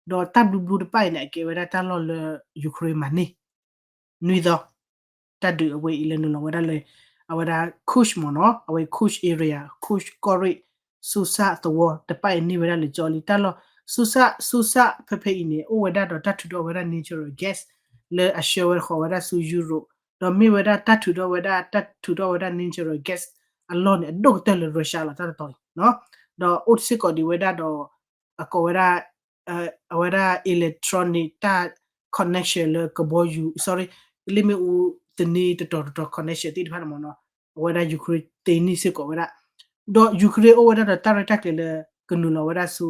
ဒီးတၢ်ဘျုးဘျူးတဖၣ်အံၤန့ၣ် အကဲဝဲဒၣ်တၢ်လီၢ်လၢ Ukraine မၤန့ၢ် နွံသီ တၢ်ဒုးအဝဲအံၤလၢနုာ်လီၤဝဲဒၣ်လၢ အဝဲဒၣ် Kursk မ့ၢ်နီၤ အဝဲ Kursk area Kursk ကီၢ်ရ့ၣ် စူစၢ်သဝီတဖၣ်အံၤန့ၢ်ဝဲဒၣ်လၢကၠီလံ တၢ်လီၢ် စူစၢ် စူစၢ်ဖဲဖဲအံၤန့ၣ် အိၣ်ဝဲဒၣ်ဒီးတၢ်ထုးထီၣ်ဝဲဒၣ် natural gas လၢအဆှၢဝဲဃီၤဝဲဒၣ်ဆူ Europe ဒီးမ့ၢ်ဝဲဒၣ်တၢ်ထုးထီၣ်ဝဲဒၣ် တၢ်ထုးထီၣ်ဝဲဒၣ် natural gas အလီၢ်န့ၣ် အဒိၣ်ကတၢၢ်လၢ Russia လီၤတၢ်တတီၤအံၤ ဒီးအိၣ်စ့ၢ်ကီးဒံးဝဲဒၣ်ဒီး အကိးဝဲဒၣ် အဝဲဒၣ် electronic တၢ် connection လၢကဘီယူၤ sorry လ့ၣ်မ့ၣ်အူသန့တတီၤတတီၤ connection သ့ၣ်တဖၣ်န့ၣ်မ့ၢ်နီၤ အဝဲဒၣ် Ukraine သ့န့ၢ်စ့ၢ်ကီးဝဲဒၣ် ဒီး Ukraine အိၣ်ဝဲဒၣ်ဒီးတၢ်ရဲၣ်တၢ်ကျဲၤလၢ ကနုာ်လီၤဝဲဒၣ်ဆူ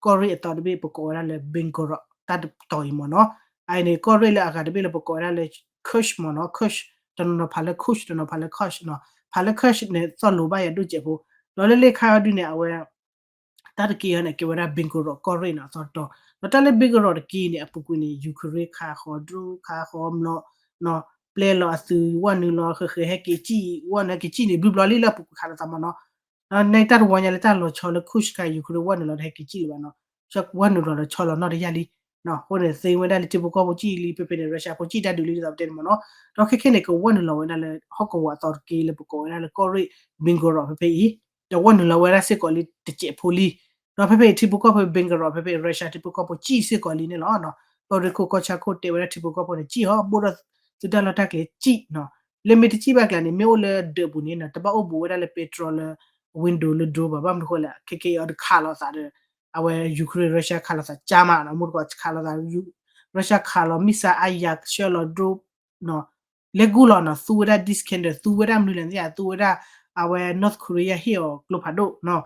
ကီၢ်ရ့ၣ်အသီတဘ့ၣ် ပကိးဝဲဒၣ်လၢ Belgorod တၢ်တတီၤအံၤမ့ၢ်နီၤ အအံၤန့ၣ် ကီၢ်ရ့ၣ်လၢအဂၤတဘ့ၣ်လၢပကိးဝဲဒၣ်လၢ Kursk မ့ၢ်နီၤ Kursk တနီၤနီၤဖးလၢ Kursk တနီၤဖးလၢ Kursk နီၤ ဖးလၢ Kursk န့ၣ် သီၣ်လိၤဘၣ်ယၤဒိၣ်စဲးဖိ ဒီးလၢလ့ၣ်ခါအီၤဒုန့ၣ် အဝဲ တၢ်တက့ၢ်အံၤန့ၣ် ကဲဝဲဒၣ် Belgorod ကီၢ်ရ့ၣ်နီၤ အသီတတီၤ ဒီးတၢ်လၢ Belgorod တက့ၢ်န့ၣ် အပူၤကွံာ်န့ၣ် Ukraine ခးဃီၤ drone ခးဃီၤ မျီ ပျဲလီၤအသုး ဝဲနုာ်လီၤ ဃဲးဃဲးဟဲက့ၤစံၣ် ဝဲနုာ်ဟဲက့ၤစံၣ်န့ၣ် ဘျုးဘျီလံလၢအပူၤကွံာ်ခးလိာ်သးမ့ၢ်နီၤ ဒီးန့ၣ်တၢ်တဝီညါလၢတၢ်လီၤဆီလၢ Kursk ခါ Ukraine ဝဲနုာ်လီၤဒီးဟဲက့ၤစံၣ်လၢၤဘၣ်နီၤ ဝဲနုာ်လီၤဒီးဆီလီၤနီၣ်တယၢ်လံ အဃိန့ၣ်သ့ဝဲဒၣ်လၢထံဖိကီၢ်ဖိစံၣ်လံ ဖဲဖဲန့ၣ် Russia ဖိစံၣ်တၢ်ဒုးလံဒ်သိးပတဲန့ၣ်မ့ၢ်နီၤ ဒီးခဲခဲန့ၣ် ကဝဲနုာ်လီၤဝဲဒၣ်လၢ ဟီၣ်ကဝီၤအသီတက့ၢ်လၢပကိးဝဲဒၣ်လၢကီၢ်ရ့ၣ် Belgorod ဖဲဖဲအံၤ ဒီးဝဲနုာ်လီၤဝဲဒၣ်စ့ၢ်ကီးလံတစဲးဖိလံ ဒီးဖဲဖဲအံၤထံဖိကီၢ်ဖိ Belgorod ဖဲဖဲ Russia ထံဖိကီၢ်ဖိစံၣ်စ့ၢ်ကီးလံန့ၣ်လီၤ. ပရံခိၣ်ကီၢ်ဆၣ်ခိၣ်တဲဝဲဒၣ်ထံဖိကီၢ်ဖိန့ၣ် စံၣ်ဟီ ဘိၣ်ဒီးသုတၢ်လီၢ်တၢ်ကျဲစံၣ်နီၤ. လၢမ့ၢ်တစံၣ်ဘၣ်ကျါန့ၣ် မ့ၢ်အိၣ်လၢဒၢးပူၤန့ၣ်နီၤ တဘၣ်အိၣ်ဘူးဝဲဒၣ်လၢ petrol လၢ window လၢ drone ဘၣ် ဘၣ်မနုၤဃိလဲၣ် ခဲကဲအံၤအီၤတခးလိာ်သးဒီး အဝဲ Ukraine Russia ခးလိာ်သးကါမးနီၤ မ့ၢ်တကီးခးလိာ်သး Russia ခးလီၤ missile အါယၤဆှၢလီၤ drone နီၤ လဲၤဂူၢ်လီၤနီၤ သူဝဲဒၣ် Iskander သူဝဲဒၣ်မနုၤလဲၣ်သ့ၣ် သူဝဲဒၣ် အဝဲ North Korea ဟ့ၣ်အီၤကျိဖးဒိၣ်နီၤ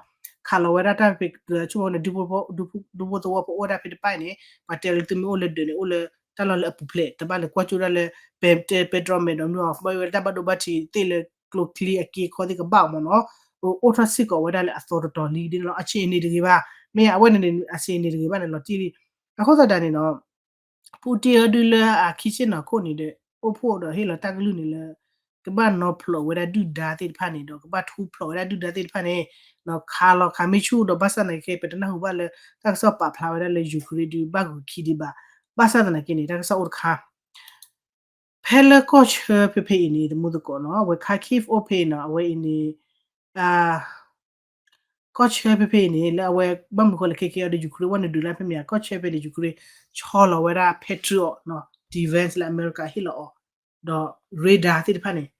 ခးလီၤဝဲဒၣ်တၢ်ဖဲ ဆိကမိၣ်န့ၣ် ဒူဖိသဝီဖိအိၣ်ဝဲဒၣ်ဖဲတဖၣ်န့ၣ် ပှၤတဲလၢသုမ့ၢ်အိၣ်လၢဒၢးန့ၣ် အိၣ်လၢတၢ်လီၢ်လၢအပူၤဖျဲး တဘၣ်လဲၤကွၢ်ကၠိဒၣ်လၢ ပဲ ပဲတြီမဲာ်ဒီးမနုၤအီၤ ဘၣ်ဝဲတၢ်ဘၣ်ဒိဘၣ်ထံးသ့ၣ်လၢကျိချံအက့အခီသ့ၣ်ကဘၣ်အီၤမ့ၢ်နီၤ အိၣ်ထီၣ်စ့ၢ်ကီးဝဲဒၣ်လၢအသီတတီၤလံဒ်န့ၣ်လီၤ အဆ့အန့ၣ်တဂ့ၤဘၣ် မ့ၢ်အဝဲန့ၣ်န့ၣ် အဆ့အန့ၣ်တဂ့ၤဘၣ်န့ၣ် လီၤတံၢ်လံ အဃိသတးန့ၣ်နီၤ ပူတ့အီၤဒုလၢအခံဆ့ၣ်နီၤခိၣ်န့ၣ်ဒီး အိၣ်ဖှိၣ်ဒီးဟ့ၣ်လီၤတၢ်ကလုၢ်န့ၣ်လၢ ကဘၣ်နီဖျိးဝဲဒၣ်ဒုၣ်ဒါသ့ၣ်တဖၣ်န့ၣ် ဒီးကဘၣ်ထူဖျိးဝဲဒၣ်ဒုၣ်ဒါသ့ၣ်တဖၣ်န့ၣ် ခးလီၤခးမ့ၢ်ဆူၣ်ဒီးဘၣ်ဆၣ်သနာ်က့ ပတနၢ်ဟူဘၣ်လၢ တၢ်ကစီၣ်ပာ်ဖျါဝဲဒၣ်လၢ Ukraine ဒုးဘၣ်ဂုာ်ခံဒံးဘၣ် ဘၣ်ဆၣ်သနာ်က့န့ၣ် တၢ်ကစီၣ်အိၣ်တခါ ဖဲလၢကီၢ်ဆၢဖဲဖဲအံၤန့ၣ် တမူသကိးနီၤ အဝဲ Kharkiv အိၣ်ဖဲအံၤနီၤ အဝဲအံၤန့ၣ် ကီၢ်ဆၢဖဲဖဲအံၤန့ၣ် လၢအဝဲဘၣ်မနုၤဃိလဲၣ် ခဲကဲအီၤဒီး Ukraine ဝဲနုာ်ဒုးလၢဖဲမ့ၢ် ကီၢ်ဆၢဖဲန့ၣ် Ukraine ဆီလီၤဝဲဒၣ် Patriot နီၤ defense လၢအမဲရကၤဟ့ၣ်လီၤအီၤ ဒီး radar သ့ၣ်တဖၣ်န့ၣ်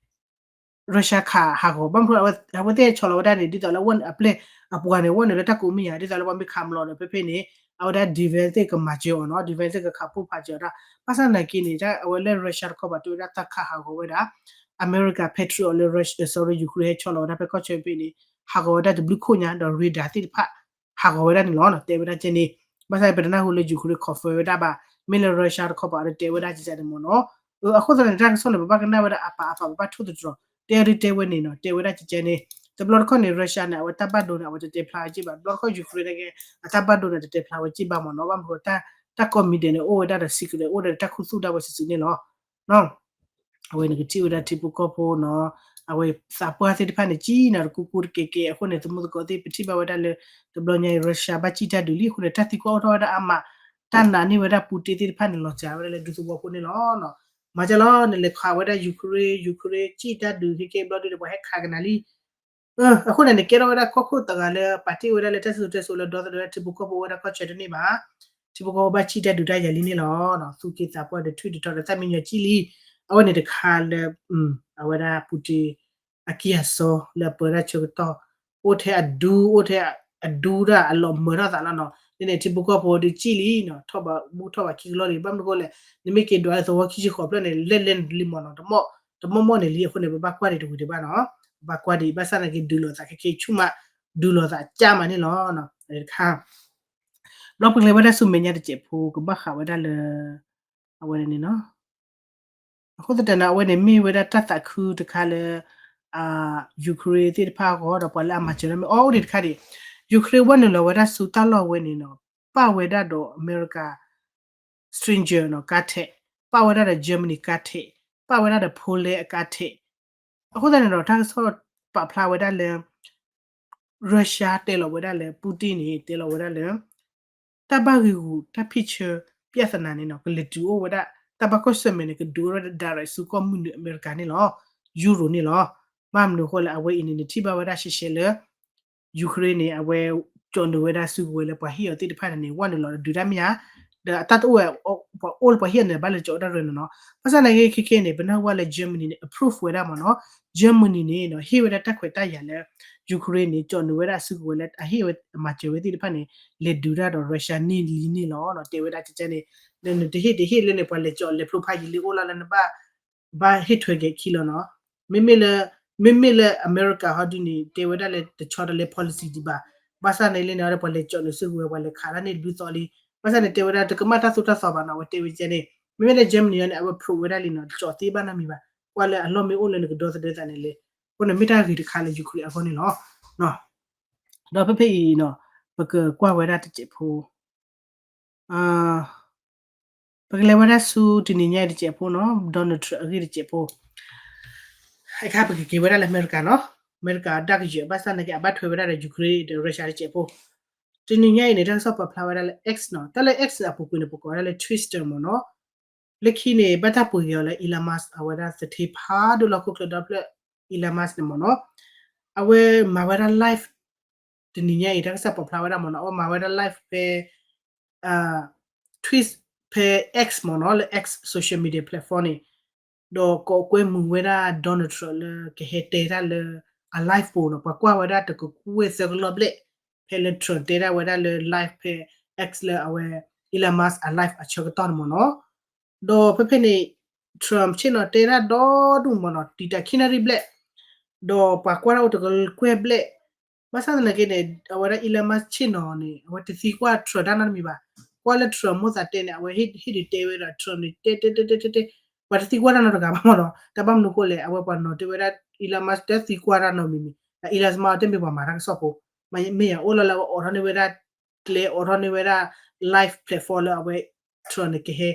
Russia ခးဟးဂီၤ ဘၣ်မနုၤဃိ အဝဲသ့ၣ်ဆီလီၤဝဲဒၣ်န့ၣ် ဒ်သိးလၢအဝဲအပျဲၢ်အပှၤန့ၣ် ဝဲနုာ်လၢတၢ်ကိးမ့ၢ်ယၤ ဒ်သိးလၢပှၤမ့ၢ်ခးမလီၤဒီး ဖဲဖဲန့ၣ် အဝဲဒၣ် defense သ့ၣ်ကမၤစၢၤအီၤနီၤ defense သ့ၣ်ကခးပိၢ်ဖးစၢၤအီၤတၢ် ဘၣ်ဆၣ်သနာ်က့န့ၣ် အဝဲလၢ Russia တခီပၤတဲဝဲဒၣ်တၢ်ခးဟးဂီၤဝဲဒၣ် အမဲရကၤ Patriot လၢ Russia sorry Ukraine ဟဲဆီလီၤဝဲဒၣ်ဖဲကီၢ်ဆၢဖဲန့ၣ် ဟးဂီၤဝဲဒၣ်တဘျုးခိၣ်ညါ ဒီး radar သ့ၣ်တဖၣ် ဟးဂီၤဝဲဒၣ်န့ၣ်လီၤ တဲဝဲဒၣ်ကဲန့ၣ် ဘၣ်ဆၣ်ပတနၢ်ဟူလၢ Ukraine confirm ဝဲဒၣ်ဘၣ် မ့ၢ်လၢ Russia တခီပၤဒီးတဲဝဲဒၣ်ကဲကဲန့ၣ်မ့ၢ်နီၤ အဃိသတးန့ၣ် တၢ်ကစီၣ်န့ၣ် ပဘၣ်ကနၣ်ဝဲဒၣ်အပာ်အပာ် ပဘၣ်ထိၣ်သတြီၤ တဲဒုးတဲဝဲန့ၣ်နီၤ တဲဝဲဒၣ်ကဲကဲန့ၣ် တဘျီတခီၣ်န့ၣ် Russia န့ၣ် အဝဲတၢ်ဘၣ်ဒိန့ၣ် အဝဲတတဲဖျါဝဲက့ဘၣ် တဘျီတခီၣ် Ukraine န့ၣ်က့ အတၢ်ဘၣ်ဒိန့ၣ် တတဲဖျါဝဲက့ဘၣ်မ့ၢ်နီၤ ဘၣ်မနုၤဃိ တၢ်ကိးမံၤဒဲးန့ၣ် အိၣ်ဝဲဒၣ်ဒီး secret အိၣ်ဒီးတၢ်ခူသူၣ်ဒၣ်ဝဲစုာ်စုာ်န့ၣ်လီၤ အဝဲန့ၣ်ကထံၣ်ဝဲဒၣ်ထံဖိကီၢ်ဖိနီၤ အဝဲသးပှၢ်သ့ၣ်တဖၣ်န့ၣ် ကံၣ်နီၤတကူကူတကဲးကဲး အဃိန့ၣ် သမူသကိးသ့ၣ် ပထံၣ်ဘၣ်ဝဲဒၣ်လၢ တဘျီညါအံၤ Russia ဘၣ်စံၣ်တၢ်ဒုးလံ အဃိန့ၣ် တၢ်သံကွၢ်အိၣ်ထီၣ်ဝဲဒၣ်အါမး တၢ်နာ်န့ၢ်ဝဲဒၣ် Putin သ့ၣ်တဖၣ်န့ၣ် လီၤစှၤဝဲဒၣ်လၢဒူသဝီဖိန့ၣ်လီၤ မၤစၢၤလီၤ နလဲၤခးဝဲဒၣ် Ukraine Ukraine စံၣ်တၢ်ဒုး ဟ့ၣ်က့ဘျီဒုးဒီး ပှၤဟဲခးကနၤလံ အဃိန့ၣ် နကဲထီၣ်ဝဲဒၣ်ကီၢ်ခိၣ်တဂၤလၢပာ်တ့ၢ်ဝဲဒၣ်လၢတၢ်စံၣ်စိၤတဲစိၤလၢဒီသဒၢထံဖိကီၢ်ဖိဝဲဒၣ်ကီၢ်ဆၢတန့ၢ်ဘၣ် ထံဖိကီၢ်ဖိဘၣ်စံၣ်တၢ်ဒုးတၢ်ယၤလံန့ၣ်လီၤ သူၣ်က့သးပှၢ်ဒီးထွံၣ်ဒီးထီဒီးသၣ်မံညီၤကံၣ်လံ အဝဲန့ၣ်တခါလၢ အဝဲဒၣ် Putin အကံၢ်အစီလၢအပၢတၢ်ဆၢကတီၢ် အိၣ်ထဲအဒူ အိၣ်ထဲအဒူတၢ်အလီၤမၢၤထီၣ်သးလီၤနီၤ န့ၣ်န့ၣ် ထံဖိကီၢ်ဖိဒုးစံၣ်လံနီၤ ထီၣ်ဘးဘူၣ်ထီၣ်ဘးခံကလီၢ်လံ ဘၣ်မနုၤဃိလဲၣ် နမ့ၢ်က့ၤဒွးလၢသဝီခံဆံဃိးဖျၢၣ်န့ၣ် လဲၣ်လဲၣ်န့ၣ်လံမ့ၢ်နီၤ တမီၢ်တမီၢ်န့ၣ်လံ အဃိန့ၣ် ပဘၣ်ကွၢ်ဒံးတဝံၤဒံးဘၣ်နီၤ ပဘၣ်ကွၢ်ဒံး ဘၣ်ဆၣ်သနာ်က့ ဒုးလိာ်သးခဲကဲဆူၣ်မး ဒုးလိာ်သးကၢ်မးန့ၣ်လီၤ တခါ ဘျီပကလဲၤဝဲဒၣ်ဆူမဲာ်ညါတစဲးဖိ ကဘၣ်ဃးဝဲဒၣ်လၢ အဝဲန့ၣ်နီၤ အဃိသတးန့ၣ် အဝဲန့ၣ်မ့ၢ်ဝဲဒၣ်တၢ်သးခုတခါလၢ Ukraine သ့ၣ်တဖၣ်အဂီၢ်ဒီးပှၤလၢအမၤစၢၤလၢမ့ၢ်အီၤအိၣ်ဒံးတခါဒံး Ukraine ဝဲနုာ်လီၤဝဲဒၣ်ဆူတၢ်လီၢ်ဝဲန့ၣ်နီၤ ပာ်ဝဲဒၣ်ဒီးအမဲရကၤ stranger နီၤ ကါထဲး ပာ်ဝဲဒၣ်ဒီး Germany ကါထဲး ပာ်ဝဲဒၣ်ဒီး Poland အကါထဲး အဃိသတးန့ၣ်ဒီး တၢ်ကစီၣ်ပာ်ဖျါဝဲဒၣ်လၢ Russia တဲလီၤဝဲဒၣ်လၢ Putin န့ၣ် တဲလီၤဝဲဒၣ်လၢ တၢ်ဘၣ်ဂံာ်ဂူာ် တၢ်ဖံးဆၢ ပြဿနာ န့ၣ်နီၤ ကလဲၤတုၤအိၣ်ဝဲဒၣ် တၢ်ဘၣ်ကွၢ်ဆၢၣ်မဲာ်န့ၣ် ကဒုးအိၣ်ဝဲဒၣ် direct ဆူကီၢ်မုၢ်နုာ်အမဲရကၤန့ၣ်လီၤ Europe န့ၣ်လီၤ ဘၣ်မနုၤအဃိလဲၣ် အဝဲအံၤန့ၣ် နထံၣ်ဘၣ်ဝဲဒၣ်ရှဲရှဲလၢ Ukraine န့ၣ် အဝဲကၠီၣ်နုာ်ဝဲဒၣ်စုကဝဲၤလၢပှၤဟ့ၣ်အီၤသ့ၣ်တဖၣ်န့ၣ်န့ၣ် ဝဲနုာ်လီၤဒုးတၢ်မ့ၢ်ဧါ, ဒီးအတၢ်တအိၣ်ဝဲ ပှၤအိၣ်လၢပှၤဟ့ၣ်အီၤန့ၣ် ဘၣ်လဲၤကၠီၣ်ဝဲဒၣ်ရၢၢ်န့ၣ်နီၤ. ဘၣ်ဆၣ်သနာ်က့ ခဲကဲန့ၣ် ပနၢ်ဟူဝဲလၢ Germany န့ၣ် approve ဝဲဒၣ်မ့ၢ်နီၤ, Germany န့ၣ်နီၤ ဟ့ၣ်ဝဲဒၣ်တၢ်ခွဲးတၢ်ယာ်လၢ Ukraine န့ၣ် ကၠီၣ်နုာ်ဝဲဒၣ်စုကဝဲၤလၢ အဟ့ၣ်ဝဲအမၤစၢၤဝဲသ့ၣ်တဖၣ်န့ၣ် လဲၤဒုးတၢ်ဒီး Russia န့ၢ်လံန့ၣ်လီၤ. တဲဝဲဒၣ်ကကဲန့ၣ် နတဟ့ၣ်တဟ့ၣ်လၢန့ၣ် ပှၤလဲၤကၠီၣ်လဲၤဖျိဖးယံာ်လံအိၣ်လီၤလၢနဘၣ် ဘၣ်ဟ့ၣ်ထွဲက့ၤခံလီၤနီၤ. မ့မ့ၢ်လၢ မ့မ့ၢ်လၢအမဲရကၤဟီဒုန့ၣ် တဲဝဲဒၣ်လၢတဆီတလဲ policy ဒံးဘၣ်. ဘၣ်ဆၣ်န့ၣ်လၢန့ၣ် အဝဲဒၣ်ပှၤလဲၤကၠီၣ်နုာ်စုကဝဲၤ ပှၤလဲၤခးတၢ်န့ၣ်တဘျုးသီလံ. ဘၣ်ဆၣ်န့ၣ် တဲဝဲဒၣ်တကမၣ်တၢ်သိၣ်တၢ်သီဘၣ်နီၤ. အဝဲတဲဝဲကဲန့ၣ် မ့မ့ၢ်လၢ Germany အံၤန့ၣ် အဝဲ prove ဝဲဒၣ်လံနီၤ, တကၠီၣ်သ့ဘၣ်နီတမံၤဘၣ်. ကွၢ်လၢအလီၢ်မ့ၢ်အိၣ်လၢနကဒီသဒၢသးန့ၣ်လဲၣ်. အဃိန့ၣ်မ့ၢ်တၢ်ဂ့ၤတခါလၢ Ukraine အဂီၢ်န့ၣ်လီၤ. ဒီးဖဲဖဲအံၤနီၤ ပကကွၢ်ဝဲဒၣ်တစဲးဖိ ပကလဲၤဝဲဒၣ်ဆူတနံၤညါအံၤတစဲးဖိနီၤ, Donald Trump အဂ့ၢ်တစဲးဖိ. အခါပကက့ၤဝဲဒၣ်လၢအမဲရကၤနီၤ, အမဲရကၤဒၣ်ကယဲၢ် ဘၣ်ဆၣ်သနာ်က့ အဘၣ်ထွဲဝဲဒၣ်ဒီး Ukraine ဒီး Russia တစဲးဖိ. တနံၤညါအံၤန့ၣ် တၢ်ကစီၣ်ပာ်ဖျါဝဲဒၣ်လၢ X နီၤ, တၢ်လၢ X န့ၣ် အပူၤကွံာ်န့ၣ် ပကိးဝဲဒၣ်လၢ Twitter မ့ၢ်နီၤ. လၢခံန့ၣ် ဘၣ်တၢ်ပှ့ၤက့ၤအီၤလၢ Elon Musk အဝဲဒၣ်သထ့ဖးဒိၣ်လၢဟီၣ်ခိၣ်ချၢဒီဖျၢၣ် Elon Musk န့ၣ်မ့ၢ်နီၤ. အဝဲမၤဝဲဒၣ် live တနံၤညါအံၤ တၢ်ကစီၣ်ပိာ်ဖျါဝဲဒၣ်မ့ၢ်နီၤ အဝဲမၤဝဲဒၣ် live ဖဲ Twitter ဖဲ X မ့ၢ်နီၤ လၢ X social media platform န့ၣ် ဒီးကိးကွဲမုာ်ဝဲဒၣ် Donald Trump လၢကဟဲတဲတၢ်လၢအ live ပူၤနီၤ ပှၤကွၢ်ဝဲဒၣ်တကကွဲၢ်သၢကလီၢ်ဘျဲၣ် ဖဲလၢ Trump တဲဒၣ်ဝဲဒၣ်လၢ live ဖဲ X လၢအဝဲ Elon Musk အ live အဆၢကတီၢ်န့ၣ်မ့ၢ်နီၤ ဒီးဖဲဖဲန့ၣ် Trump ဆ့ၣ်နီၤတဲဒၣ်ဒီဒူၣ်မ့ၢ်နီၤ တံာ်တာ်ခံနၣ်ရံၣ်ဘျဲၣ် ဒီးပှၤကွၢ်တၢ်အိၣ်တကကွဲၢ်ဘျဲၣ် ဘၣ်ဆၣ်သနာ်က့န့ၣ် အဝဲဒၣ် Elon Musk ဆ့ၣ်နီၤန့ၣ် အဝဲတသံကွၢ် Trump တၢ်နီတမံၤဘၣ်. ကွၢ်လၢ Trump မိၣ်သးတဲန့ၣ် အဝဲဟ့ၣ်ဒုးတဲဝဲဒီး Trump န့ၣ် တဲတဲတဲတဲတဲတဲ ပှၤတသံကွၢ်တၢ်နီတဂၤဘၣ်မ့ၢ်နီၤ. တၢ်ဘၣ်မနုၤဃိလဲၣ် အဝဲပှၤနီၤတဲဝဲဒၣ် Elon Musk တသံကွၢ်တၢ်နီတမံၤမံၤ Elon Musk တမ့ၢ်ပှၤမၤတၢ်ကစီၣ်ဖိ မ့ၢ်ယအိၣ်လီၤလၢအအိးထီၣ်န့ၢ်ဝဲဒၣ် ကျဲအိးထီၣ်န့ၢ်ဝဲဒၣ် live platform လၢအဝဲ Trump န့ၣ်ကဟဲ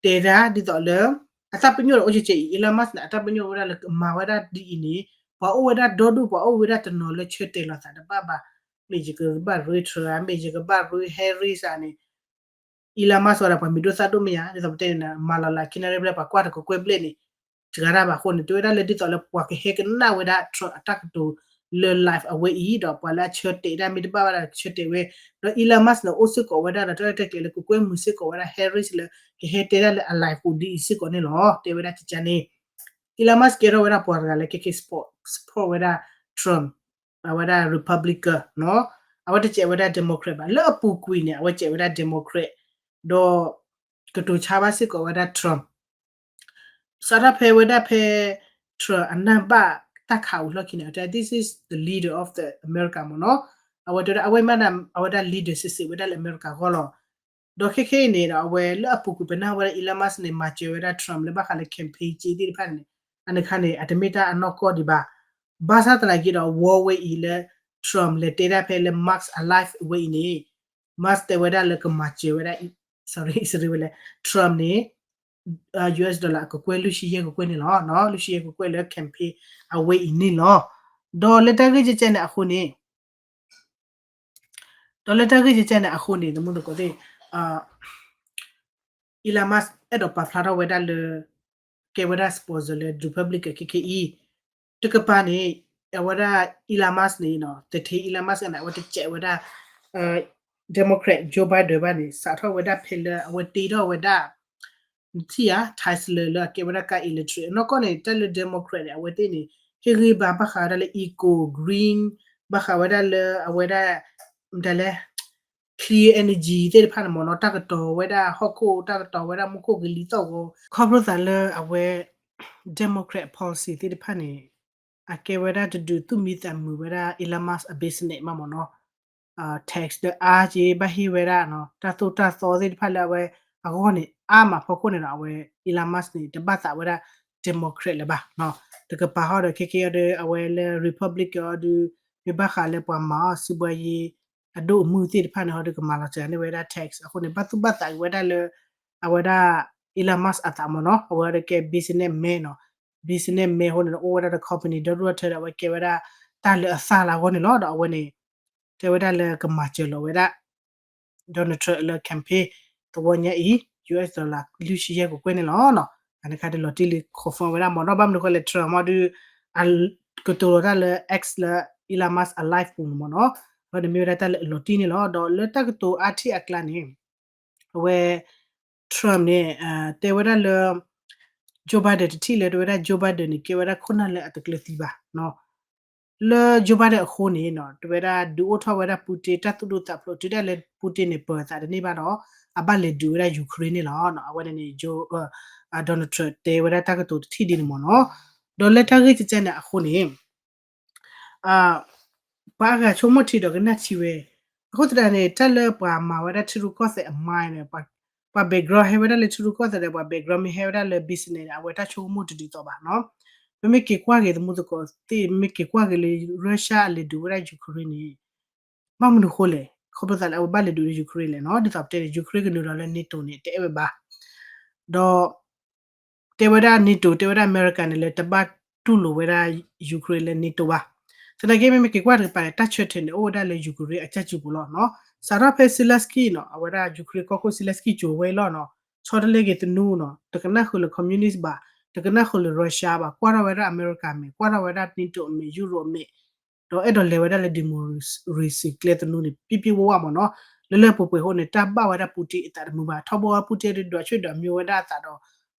တဲဒၣ်ဒ်သိးလၢ အတၢ်ပညိၣ်ဒီးအိၣ်ကဲကဲအံၤ Elon Musk န့ၣ် အတၢ်ပညိၣ်ဝဲဒၣ်လၢကမၤဝဲဒၣ်ဒ်အံၤန့ၣ် ပှၤအိၣ်ဝဲဒၣ်ဒီဒူၣ် ပှၤအိၣ်ဝဲဒၣ်တနီၤလၢဆၢတဲာ်လီၤသးတဘၣ်ဘၣ်. မ့ၢ်ယကဘၣ်ရ့ Trump မ့ၢ်ယကဘၣ်ရ့ Harris န့ၣ် Elon Musk ဝဲဒၣ်ပှၤမံၤဒိၣ်သၣ်ဒိၣ်မ့ၢ်ဧါ ဒ်သိးပတဲန့ၣ် မၤလီၤလးခံနၣ်ရံၣ်ဘျဲၣ် ပှၤကွၢ်တကကွဲၢ်ဘျဲၣ်န့ၣ် စှၤတၢ်ဘၣ်အဃိန့ၣ် တဲဝဲဒၣ်လၢဒ်သိးလၢပှၤကဟဲကနၣ်ဝဲဒၣ် Trump အတၢ်ကတိၤလၢ live အဝဲအံၤ ဒီးပှၤလၢအဆၢတဲာ်တၢ်မ့ၢ်တဘၣ်ဝဲဒၣ်ကဆၢတဲာ်ဝဲ ဒီး Elon Musk န့ၣ် အိၣ်စ့ၢ်ကီးဝဲဒၣ်ဒီးတၢ်ရဲၣ်တၢ်ကျဲၤလၢကကွဲမုာ်စ့ၢ်ကီးဝဲဒၣ် Harris လၢကဟဲတဲဒၣ်လၢအ live ပူၤဒ်အံၤစ့ၢ်ကီးန့ၣ်လီၤ. တဲဝဲဒၣ်ကကန့ၣ် Elon Musk ကဲထီၣ်ဝဲဒၣ်ပှၤတဂၤလၢခဲခဲ support ဝဲဒၣ် Trump အဝဲဒၣ် Republican နီၤ အဝဲတစဲးဝဲဒၣ် Democrat ဘၣ် လၢအပူၤကွံာ်န့ၣ် အဝဲစဲးဝဲဒၣ် Democrat ဒီး ကတိၤဆါဘၣ်စ့ၢ်ကီးဝဲဒၣ် Trump စးထီၣ်ဖဲဝဲဒၣ်ဖဲ Trump အနၢ်ဘၣ်တၢ်ခးအူလီၢ်ခံန့ၣ် အတဲ this is the leader of the America မ့ၢ်နီၤ အဝဲတဲဝဲဒၣ် အဝဲမ့ၢ်ဒၣ် အဝဲဒၣ် leader စံးစံးဝဲဒၣ်လၢအမဲရကၤဂီၢ်လီၤ. ဒီးခဲခဲအံၤန့ၣ်ဒီး အဝဲလၢအပူၤကွံာ်ပနၢ်ဟူဝဲဒၣ် Elon Musk န့ၣ် မၤစၢၤဝဲဒၣ် Trump လၢဘၣ်ဃးလၢ campaign စ့သ့ၣ်တဖၣ်န့ၣ် အန့ၣ်ခါန့ၣ် အတမ့ၢ်တၢ်အနီၢ်ကီၢ်ဒံးဘၣ်. ဘၣ်ဆၣ်သနာ်က့ဒီး ဝီဝဲအံၤလၢ Trump လဲၤတဲဒၣ်ဖဲလၢ Musk အ live ဝဲအံၤန့ၣ် Musk တဲဝဲဒၣ်လၢကမၤစၢၤဝဲဒၣ် sorry ဝဲလဲၣ် Trump န့ၣ် US dollar အကကွဲၢ်လွံၢ်ဆံယဲၢ်ကကွဲၢ်န့ၣ်လီၤ. လွံၢ်ဆံယဲၢ်ကကွဲၢ်လၢ campaign အဝဲအံၤန့ၣ်လီၤ. ဒီးလၢတၢ်ဂ့ၢ်ကဲကဲန့ၣ်အဃိန့ၣ် ဒီးလၢတၢ်ဂ့ၢ်ကဲကဲန့ၣ်အဃိန့ၣ် သမူသကိးသ့ၣ် Elon Musk အဲၣ်ဒိးပာ်ဖျါထီၣ်ဝဲဒၣ်လၢ ကဲဝဲဒၣ် sponsor လၢ Republican ခဲခဲအံၤ တကပၤန့ၣ် အဝဲဒၣ် Elon Musk န့ၣ် သထ့ Elon Musk န့ၣ် အဝဲတစဲးဝဲဒၣ် Democrat Joe Biden ဘၣ်န့ၣ် စးထီၣ်ဝဲဒၣ်ဖဲလၢအဝဲတ့ထီၣ်ဝဲဒၣ် နထံၣ်ဧါ Tesla လၢအကဲဝဲဒၣ်ကါ electric အနီၢ်ကီၢ်န့ၣ် တၢ်လၢ Democrat န့ၣ် အဝဲသ့ၣ်န့ၣ် ဟ့ၣ်ဂံၢ်ဘါဘၣ်ဃးဝဲဒၣ်လၢ eco green ဘၣ်ဃးဝဲဒၣ်လၢအဝဲဒၣ် မတၤလဲၣ် clean energy သ့ၣ်တဖၣ်န့ၣ်မ့ၢ်နီၤ တၢ်ကတီၤဝဲဒၣ်ဟီၣ်ခိၣ် တၢ်ကတီၤဝဲဒၣ်မူခိၣ်ကလံၤသီၣ်ဂီၤ ခီဖျိသးလၢအဝဲ Democrat policy သ့ၣ်တဖၣ်န့ၣ် အကဲဝဲဒၣ်တဒုးသူၣ်မံသးမုာ်ဝဲဒၣ် Elon Musk အ business မးမ့ၢ်နီၤ tax ဒီးအါက့ ဘၣ်ဟ့ၣ်ဝဲဒၣ် တၢ်သိၣ်တၢ်သီသ့ၣ်တဖၣ်လၢအဝဲအဂီၢ်န့ၣ် အါမးဖီခိၣ်န့ၣ်ဒီး အဝဲ Elon Musk န့ၣ် တဘၣ်သးဝဲဒၣ် Democrat လၢၤဘၣ်. တကပၤဟီဒီး ခဲကဲအီၤဒီး အဝဲလၢ Republican အီၤဒီး မ့ၢ်ဘၣ်ဃးလၢပှၤမၤအီၣ်စုဘှါယ့ အဒိၣ်အမုၢ်သ့ၣ်တဖၣ်န့ၣ်ဟီဒီး ကမၤလီၤစှၤန့ၢ်ဝဲဒၣ် tax အဃိန့ၣ် ဘၣ်သူၣ်ဘၣ်သးက့ၤဝဲဒၣ်လၢ အဝဲဒၣ် Elon Musk အသးမ့ၢ်နီၤ အဝဲဒီးကဲ business man နီၤ business man အဃိန့ၣ်ဒီး အိၣ်ဝဲဒၣ်ဒီး company ဒီဒိၣ်ထၢဒီး အဝဲကဲဝဲဒၣ်တၢ်လၢအသၣ်လၢအဂီၢ်န့ၣ်လီၤ. ဒီးအဝဲန့ၣ် တဲဝဲဒၣ်လၢကမၤစၢၤလီၤဝဲဒၣ် Donald Trump လၢ campaign သဝီညါအံၤ US dollar လွံၢ်ဆံယဲၢ်ကကွဲၢ်န့ၣ်လီၤ. အန့ၣ်ခါဒီးလီၤတံၢ်လံ confirm ဝဲဒၣ်မ့ၢ်နီၤ ဘၣ်မနုၤဃိလဲၣ် Trump မ့ၢ်ဒီး ကတိၤလီၤတၢ်လၢ X လၢ Elon Musk အ live ပူၤန့ၣ်မ့ၢ်နီၤ အဝဲန့ၣ်မ့ၢ်ဝဲဒၣ်တၢ်လၢအလီၤတံၢ်န့ၣ်လီၤ. ဒီးလၢတၢ်ကတိၤအါထံၣ်အကျါန့ၣ် အဝဲ Trump န့ၣ် တဲဝဲဒၣ်လၢ Joe Biden တထံၣ်လၢ တဲဝဲဒၣ် Joe Biden န့ၣ် ကဲဝဲဒၣ်ခိၣ်နၢ်လၢအတကျၢၤသံဘၣ် လၢ Joe Biden အဃိန့ၣ် တဲဝဲဒၣ်ဒုးအိၣ်ထီၣ်ဝဲဒၣ် Putin တၢ်သူၣ်ဒိၣ်သးဖျိး တုၤဒၣ်လဲာ် Putin န့ၣ် ပၢၤသးတန့ၢ်ဘၣ်ဒီး အဘၣ်လဲၤဒုးဝဲဒၣ် Ukraine န့ၣ်လီၤ. အဝဲန့ၣ်န့ၣ် Joe Donald Trump တဲဝဲဒၣ်တၢ်ကတိၤတထံၣ်ဒ်န့ၣ်မ့ၢ်နီၤ. ဒီးလၢတၢ်ဂ့ၢ်ကဲကဲန့ၣ်အဃိန့ၣ် ပှၤအဂၤဆိကမိၣ်ထံဒီးကနၣ်ထံဝဲ, အဃိသတးန့ၣ် တၢ်လၢပှၤမၤဝဲဒၣ်ထံရူၢ်ကီၢ်သဲးအမါန့ၣ် ပှၤ background ဟဲဝဲဒၣ်လၢထံရူၢ်ကီၢ်သဲးဒီး ပှၤ background မ့ၢ်ဟဲဝဲဒၣ်လၢ business န့ၣ် အဝဲတၢ်ဆိကမိၣ်တဒ်သိးဘၣ်နီၤ. ပမ့ၢ်က့ၤကွၢ်က့ၤသမူသကိးသ့ၣ် မ့ၢ်က့ၤကွၢ်က့ၤလၢ Russia အလဲၤဒုးဝဲဒၣ် Ukraine န့ၣ် ဘၣ်မနုၤဃိလဲၣ်, ခီဖျိသးလၢအဝဲဘၣ်လဲၤဒုးလၢ Ukraine လဲၣ်နီၤ. ဒ်သိးပတဲန့ၣ် Ukraine ကနုာ်လီၤလၢ NATO န့ၣ် တအဲၣ်ဝဲဘၣ်. ဒီး တဲဝဲဒၣ် NATO တဲဝဲဒၣ်အမဲရကၤန့ၣ် လၢတဘၣ်တူၢ်လိာ်ဝဲဒၣ် Ukraine လၢ NATO ဘၣ်. သနာ်က့ မ့မ့ၢ်က့ၤကွၢ်တကပၤန့ၣ် တၢ်ဆၢထၢၣ်န့ၣ် အိၣ်ဝဲဒၣ်လၢ Ukraine အကၢ်စုပူၤလီၤနီၤ. စးထီၣ်ဖဲ Zelensky နီၤ အဝဲဒၣ် Ukraine ကီၢ်ခိၣ် Zelensky ကၠိၤဝဲအံၤလီၤနီၤ. ဆီတလဲက့ၤသနူနီၤ, တကနၣ်ဃုာ်လၢ communist ဘၣ်, တကနၣ်ဃုာ်လၢ Russia ဘၣ်, ကွၢ်ထီၣ်ဝဲဒၣ်အမဲရကၤမဲာ်, ကွၢ်ထီၣ်ဝဲဒၣ် NATO အမဲာ်, Europe အမဲာ် ဒီးအဲၣ်ဒိးလဲၤဝဲဒၣ်လၢ democracy ကျဲသနူန့ၣ် ပြည့်ပြည့်ဝဝမ့ၢ်နီၤ. လၢလၢပှဲၤပှဲၤအဃိန့ၣ် တၢ်ဘၣ်ဝဲဒၣ် Putin အသးတမုာ်ဘၣ်. ထီဘိ Putin ဒုးဒွးဆူၣ်ဒွးမံဝဲဒၣ်အသးဒီး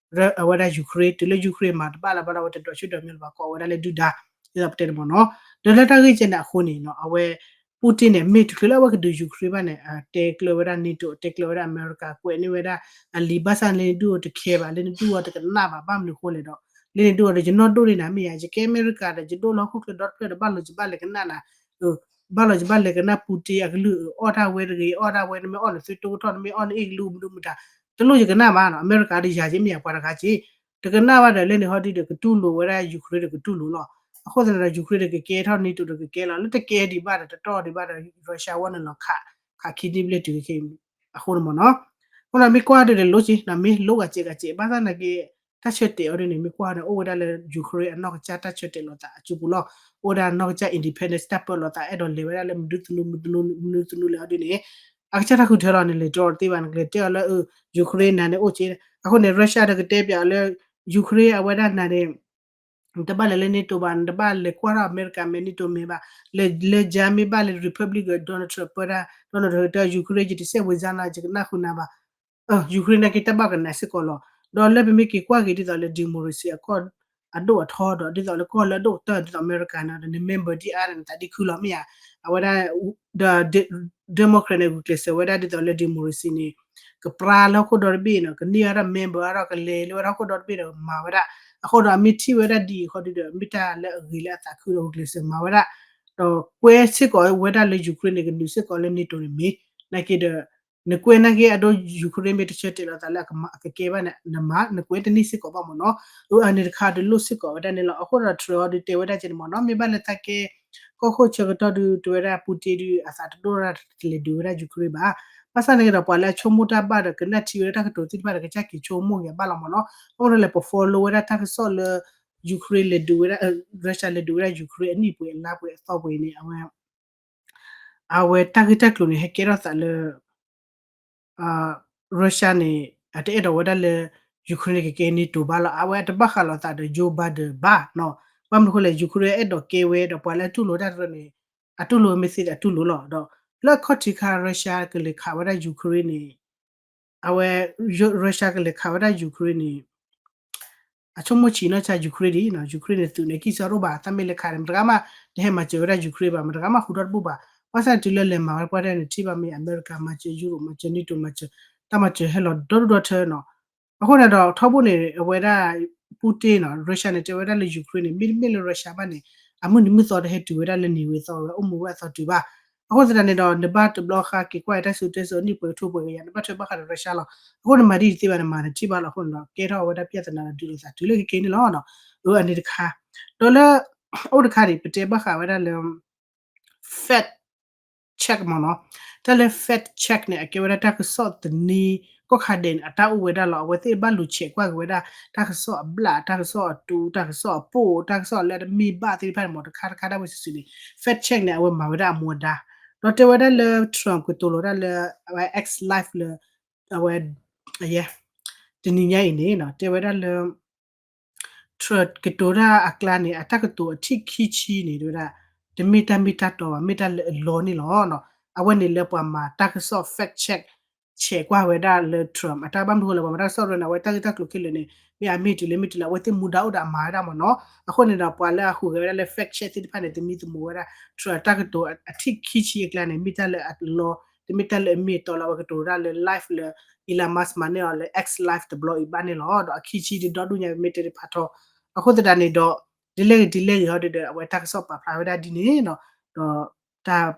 အဝဲဒၣ် Ukraine တုၤလၢ Ukraine မၤတဘၣ်လၢၤဘၣ်ဒီး အဝဲတဒွးဆူၣ်ဒွးမံလၢၤဘၣ် ကိးဝဲဒၣ်လၢဒုၣ်ဒါ ဒ်သိးပတဲန့ၣ်မ့ၢ်နီၤ. ဒီးလၢတၢ်ဂ့ၢ်ကဲန့ၣ်အဃိန့ၣ်နီၤ အဝဲ Putin န့ၣ် မ့ၢ်တချုးလၢအဝဲကဒုး Ukraine ဘၣ်န့ၣ် အတဲကျၢၤဝဲဒၣ် NATO အတဲကျၢၤဝဲဒၣ် အမဲရကၤ ကွဲးန့ၢ်ဝဲဒၣ်အလံာ် ဘၣ်ဆၣ်လၢန့ၣ်ဒုၣ်အီၤတခဲဘၣ် လၢန့ၣ်ဒုၣ်အီၤတကနၣ်ဘၣ် ဘၣ်မနုၤအဃိလဲၣ်ဒီး လၢန့ၣ်ဒုၣ်အီၤဒီး ယနီၢ်ဒိၣ်န့ၢ်နၤမ့ၢ်ဧါ ယကဲအမဲရကၤဒီး ယဒိၣ်လၢဟီၣ်ခိၣ်ချၢဒီတဖျၢၣ်ဒီး ဘၣ်လီၤယဘၣ်လဲၤကနၣ်နၤ ဘၣ်လီၤယဘၣ်လဲၤကနၣ် Putin အကလုၢ် အီၣ်တၢ်ဝဲတဂ့ၤ အီၣ်တၢ်ဝဲ နမ့ၢ်အီၣ်နသွံတိကထီၣ် နမ့ၢ်အီၣ်နအ့ၣ်ကလုၢ်မနုၤမတၤ တလိၣ်ယကနၣ်ဘၣ်နီၤ အမဲရကၤဒီးယၤယမ့ၢ်ယၤပှၤတဂၤက့ တကနၣ်ဘၣ်ဒီးလၢန့ၣ်ဟီဒုဒီး ကတူၢ်လိာ်ဝဲဒၣ် Ukraine ဒီးကတူၢ်လိာ်လီၤ. အဃိသတးဒီး Ukraine ဒီးကကဲထီၣ် NATO ဒီးကကဲလီၤ လၢတကဲဒံးဘၣ်ဒီး တတီၢ်ဒံးဘၣ်ဒီး Russia ဝဲန့ၣ်လီၤ ခးခံဒံဘျဲၣ်တုၤ အဃိန့ၣ်မ့ၢ်နီၤ. အဃိဒီးမ့ၢ်ကွၢ်ဒုဒီးလိက့ၤ မ့ၢ်လိဂၤစဲးဂၤစဲး ဘၣ်ဆၣ်နာ်က့ တၢ်ဆၢတဲာ်အီၤဒ်န့ၣ် မ့ၢ်ကွၢ်ဒီး အိၣ်ဝဲဒၣ်လၢ Ukraine အနီၢ်ကစၢ်တၢ်ဆၢတဲာ်လိာ်သးအစုပူၤလီၤ. အိၣ်ဝဲဒၣ်နီၢ်ကစၢ် independence တၢ်ပၢလီၤသး အဲၣ်ဒိးလဲၤဝဲဒၣ်လၢမနုၤသနူ မနုၤသနူလဲၣ်အီၤဒ်န့ၣ် အကစၢ်တၢ်ဃုထၢလီၤန့ၣ် လဲၤတြီတသ့ဘၣ် နကလဲၤတဲအီၤလၢ Ukraine နၤန့ၣ်အိၣ်က့ အဃိန့ၣ် Russia ဒီးကတဲပၠးအီၤလၢ Ukraine အဝဲဒၣ်နၤန့ၣ် နတဘၣ်လဲၤလၢ NATO ဘၣ် နတဘၣ်လဲၤကွၢ်ထီၣ်အမဲရကၤမဲာ် NATO မဲာ်ဘၣ် လဲၤလၢယၤမ့ၢ်ဘၣ်လၢ Republic Donald Trump ပၢဒၣ် Donald Trump တဲ Ukraine ယတစဲးဝဲစါနၤ ယကနၣ်ဃုာ်နၤဘၣ် Ukraine နာ်က့တၢ်ဘၣ်ကနၣ်စ့ၢ်ကီးလီၤ. ဒီးလၢပမ့ၢ်က့ၤကွၢ်က့ၤဒ်သိးလၢ democracy အကီၢ်အဒိၣ်အထီဒီး ဒ်သိးလၢကီၢ်လၢအဒိၣ်ကတၢၢ် ဒ်သိးအမဲရကၤန့ၣ်ဒီး န member ဒ်အါဒီးနသးဒ်ခုလီၤမ့ၢ်ဧါ. အဝဲဒၣ် ဒီး Democrat န့ၣ် ဂုာ်ကျဲးစၢးဝဲဒၣ်ဒ်သိးလၢ democracy န့ၣ် ကပြါလၢဟီၣ်ခိၣ်ဒီတဘ့ၣ်နီၤ ကန့ၢ်ဝဲဒၣ် member အါဒီး ကလဲၤလၢဝဲဒၣ်ဟီၣ်ခိၣ်ဒီတဘ့ၣ်ဒီးမၤဝဲဒၣ်. အဃိဒီးအမ့ၢ်ထံၣ်ဝဲဒၣ်ဒ်အံၤဃီဒုဒီး မ့ၢ်တၢ်လၢအဂ့ၤလၢအသးခုဒီး ဂုာ်ကျဲးစၢးမၤဝဲဒၣ် ဒီးကွဲစ့ၢ်ကီးဝဲဒၣ်လၢ Ukraine န့ၣ် ကနုာ်စ့ၢ်ကီးလၢ NATO န့ၣ်မ့ၢ် နာ်က့ဒီး နကွဲနာ်က့အဒိ Ukraine မ့ၢ်တဆၢတဲာ်လီၤသးလၢအကမၤအကကဲဘၣ်န့ၣ် နမၤ နကွဲတန့ၢ်စ့ၢ်ကီးဘၣ်မ့ၢ်နီၤ. အန့ၣ်တခါဒုးလိၣ်စ့ၢ်ကီးဝဲဒၣ်န့ၣ်လီၤ. အဃိဒီး Trump အီၤဒုးတဲဝဲဒၣ်ကဲန့ၣ်မ့ၢ်နီၤ မ့ၢ်ဘၣ်လၢတၢ်ကဲ ကီၢ်ခိၣ်ဆၢကတီၢ်ဒုး တဲဝဲဒၣ် Putin ဒုး အသးတဒိၣ်တၢ်တလဲၤဒုးဝဲဒၣ် Ukraine ဘၣ်. ဘၣ်ဆၣ်န့ၣ်ကဒီး ပှၤလၢအဆိကမိၣ်တၢ်ဘၣ်ဒီး ကနၣ်ထံဝဲဒၣ်တၢ်ကတိၤသ့ၣ်တဖၣ်ဒီး ကစၢ်က့ၤဆိကမိၣ်က့ၤအဘၣ်လီၤမ့ၢ်နီၤ. အဃိန့ၣ်လဲၣ် ပ follow ဝဲဒၣ်တၢ်ကစီၣ်လၢ Ukraine လဲၤဒုးဝဲဒၣ် Russia လဲၤဒုးဝဲဒၣ် Ukraine အနံၣ်ပှဲၤအလါပှဲၤအသီပှဲၤန့ၣ် အဝဲ အဝဲတၢ်ဂ့ၢ်တၢ်ကျိၤန့ၣ် ဟဲကဲထီၣ်သးလၢ Russia န့ၣ် အတအဲၣ်ဒိးဝဲဒၣ်လၢ Ukraine န့ၣ်ကကဲ NATO ဘၣ်လီၤ. အဝဲအတဘၣ်ဃးလိာ်သးဒီး Joe Biden ဘၣ်နီၤ. ဘၣ်မနုၤအဃိလဲၣ် Ukraine အဲၣ်ဒိးကဲဝဲဒီးပှၤလၢအတူၢ်လိာ်တၢ်တရၢန့ၣ် အတူၢ်လိာ်ဝဲမ့ၢ်သ့အတူၢ်လိာ်လီၤ. ဒီးလၢအခီၣ်ထံးခါ Russia ကလဲၤခးဝဲဒၣ် Ukraine န့ၣ် အဝဲ Russia ကလဲၤခးဝဲဒၣ် Ukraine န့ၣ် အဆိကမိၣ်ဆံးနီၢ်ဆါ Ukraine ဒ်နီၤ Ukraine န့ၣ် သုးန့ၣ် ကံၢ်စၢ်ရိၣ်ဘၣ် တၢ်မ့ၢ်လဲၤခးန့ၣ် မတဂၤမး တဟဲမၤစၢၤဝဲဒၣ် Ukraine ဘၣ် မတဂၤမး ဃုာ်ဒီတဘိဘၣ်. ဘၣ်ဆၣ်တုၤလၢလဲၤမၤဝဲပှၤတၢ်န့ၣ် ထံၣ်ဘၣ်မ့ၢ် အမဲရကၤ မၤစၢၤ Europe မၤစၢၤ NATO မၤစၢၤ တၢ်မၤစၢၤဟဲလီၤဒီဒူၣ်ဒီထၢနီၤ. အဃိန့ၣ်ဒီး ထီဘိန့ၣ် အဝဲဒၣ် Putin နီၤ Russia န့ၣ် တဲဝဲဒၣ်လၢ Ukraine န့ၣ် မ့တမ့ၢ်လၢ Russia ဘၣ်န့ၣ် အမုၢ်နံၤမုၢ်သီတဟဲတုၤဝဲဒၣ်လၢနံၤဝဲသီဝဲ အိၣ်မူဝဲအသီတုၤဘၣ်. အဃိသတးန့ၣ်ဒီး နဘၣ်တဘျီဃီက့ၤကွၢ်အံၤ တၢ်စူၤတဲစိၤအနံၣ်ပှဲၤကထိပှဲၤကယၤ နဘၣ်ထွဲဘၣ်ဃးဒီး Russia လီၤ. အဃိန့ၣ်မၤဒ်တသ့ဘၣ်န့ၣ် မၤတထံၣ်ဘၣ်လီၤ. အဃိန့ၣ်ဒီး ကဲထီၣ်ဝဲဒၣ်ပြဿနာဒီးဒုးလိာ်သးတုၤလၢခဲကနံၣ်န့ၣ်လီၤ. အန့ၣ်တခါ ဒီးလၢ အိၣ်တခါန့ၣ် ပတဲဘၣ်ဃးဝဲဒၣ်လၢ fact check မ့ၢ်နီၤ. တၢ်လၢ fact check န့ၣ် အကဲဝဲဒၣ်တၢ်ကစီၣ်သန့ ကီၢ်ခါဒဲးန့ၣ် အတၢ်အိၣ်ဝဲဒၣ်လီၤ. အဝဲသ့ၣ်ဘၣ်လူၤဆဲးကွၢ်က့ၤဝဲဒၣ် တၢ်ကစီၣ်အဘျၣ် တၢ်ကစီၣ်အတူ တၢ်ကစီၣ်အပိၢ် တၢ်ကစီၣ်လၢအတမ့ၢ်ဘၣ်သ့ၣ်တဖၣ်န့ၣ်မ့ၢ် တခါတခါဒၣ်ဝဲစုာ်စုာ်န့ၣ် fact check န့ၣ် အဝဲမၤဝဲဒၣ်အမူအဒါ ဒီးတဲဝဲဒၣ်လၢ Trump ကတိၤလီၤဒၣ်လၢ အဝဲ X လၢ အဝဲ ယဲ တနံၤညါအံၤန့ၣ် တဲဝဲဒၣ်လၢ Trump ကတိၤတၢ်အကျါန့ၣ် အတၢ်ကတိၤအထံၣ်ခံဆံန့ၣ် တဲဝဲဒၣ် တမ့ၢ်တၢ်မ့ၢ်တၢ်တီဘၣ် မ့ၢ်တၢ်လၢအလီန့ၣ်လီၤ. အဝဲန့ၣ်လၢပှၤမၤတၢ်ကစီၣ် fact check ဆဲးကွၢ်ဝဲဒၣ်လၢ Trump အတၢ်ဘၣ်မနုၤအဃိလဲၣ် ပှၤမၤတၢ်ကစီၣ်ရၢန့ၣ် အဝဲတၢ်ဂ့ၢ်တၢ်ကျိၤခဲလၢာ်န့ၣ် မ့ၢ်အမ့ၢ်တုၤလၢမ့ၢ်တုၤလၢ အဝဲသ့ၣ်မူဒါအိၣ်ဒီးအမၤဝဲဒၣ်မ့ၢ်နီၤ. အဃိန့ၣ်ဒီး ပှၤလၢအဟူးဂဲၤဝဲဒၣ်လၢ fact check သ့ၣ်တဖၣ်န့ၣ် တမံသမိးဝဲဒၣ် Trump တၢ်ကတိၤအထံၣ်ခံဆံအကျါန့ၣ် မ့ၢ်တၢ်လၢအလီ တမ့ၢ်တၢ်လၢအမ့ၢ်အတီလၢအဝဲကတိၤဝဲဒၣ်လၢ live လၢ Elon Musk မၤန့ၢ်အီၤလၢ X လိၣ် တဘျီအံၤဘၣ်န့ၣ်လီၤ. ဒီးအခံဆံဒုးဒီဒူၣ်ညါ မ့ၢ်တဲတဖၣ်ထီၣ် အဃိသတးန့ၣ်ဒီး ဒ်လဲၣ်ဂ့ၤဒ်လဲၣ်ဂ့ၤဟီဒုဒီး အဝဲတၢ်ကစီၣ်ပာ်ဖျါဝဲဒၣ်ဒ်န့ၣ်နီၤ. ဒီးတၢ်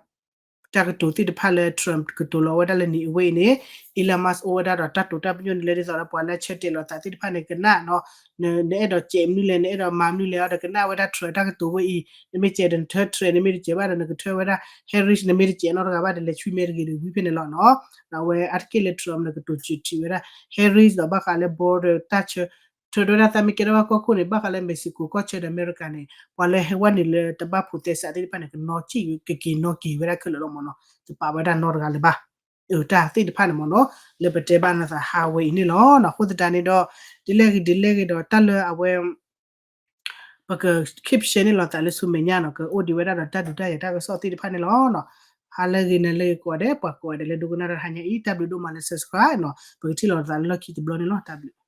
တၢ်ကတိၤသ့ၣ်တဖၣ်လၢ Trump ကတိၤလီၤဝဲဒၣ်လၢနံၤအဝဲအံၤန့ၣ် Elon Musk အိၣ်ဝဲဒၣ်ဒီးတၢ်တိာ်တၢ်ပညိၣ်န့ၣ်လၢ ဒ်သိးဒီးပှၤလၢဆၢတဲာ်လီၤသးသ့ၣ်တဖၣ်န့ၣ် ကနၣ်နီၤ. နအဲၣ်ဒိးစဲးမနုၤလဲၣ် နအဲၣ်ဒိးမၤမနုၤလဲၣ်အီၤဒီး ကနၣ်ဝဲဒၣ် Trump တၢ်ကတိၤဝဲအံၤ နမ့ၢ်စဲးဒီးနထၢ Trump နမ့ၢ်တစဲးဘၣ်ဒီး နကထၢဝဲဒၣ် Harris နမ့ၢ်တစဲးနီတဂၤဘၣ်ဒီး လဲၤဆွံမဲာ်တဂ့ၤဒီး ဝံၤဖဲန့ၣ်လီၤနီၤ. ဒီးအဝဲအါတက့ၢ်လၢ Trump န့ၣ် ကတိၤစၢၤထံးဝဲဒၣ် Harris ဒီးဘၣ်ဃးလၢ border တၢ်ဆၢ ထၢဝဲဒၣ်သးမ့ၢ်ကဲထီၣ်ဘၣ်ကီၢ်ခိၣ်န့ၣ် ဘၣ်ဃးလၢ Mexico ကီၢ်ဆၢဒီးအမဲရကၤန့ၣ် ပှၤလၢဟဲဝဲန့ၣ်လၢတဘၣ်ဖိးသဲစးသ့ၣ်တဖၣ်န့ၣ် ကနီၣ်ကံၣ်ကက့ၤနီၣ်က့ၤဝဲဒၣ်ခဲလၢာ်လီၤမ့ၢ်နီၤ. တပာ်ဝဲဒၣ်နီတဂၤလၢၤဘၣ်. တၢ်သ့ၣ်တဖၣ်န့ၣ်မ့ၢ်နီၤ လၢပတဲဘၣ်နသးဟးဝဲအံၤန့ၣ်လီၤ. အဃိသတးန့ၣ်ဒီး ဒ်လဲၣ်ဂ့ၤဒ်လဲၣ်ဂ့ၤဒီး တၢ်လၢအဝဲ ပက keep share န့ၢ်လိာ်သးလၢဆူမဲာ်ညါနီၤ, ကအိၣ်ဒံးဝဲဒၣ်ဒီးတၢ်ဒုးတၢ်ယၤတၢ်ကစီၣ်သ့ၣ်တဖၣ်န့ၣ်လီၤနီၤ. ဟါလၢအဂ့ၤ နၤလၢအဂ့ၤ ကိးဂၤဒဲး ပှၤကိးဂၤဒဲးလၢဒိကနၣ်တၢ်တဟါညါအံၤ တၢ်ဘျုးဒိၣ်မးလၢ subscribe နီၤ, ပကထံၣ်လိာ်သးလၢလီၢ်ခံတဘျီန့ၣ်လီၤ. တၢ်ဘျုး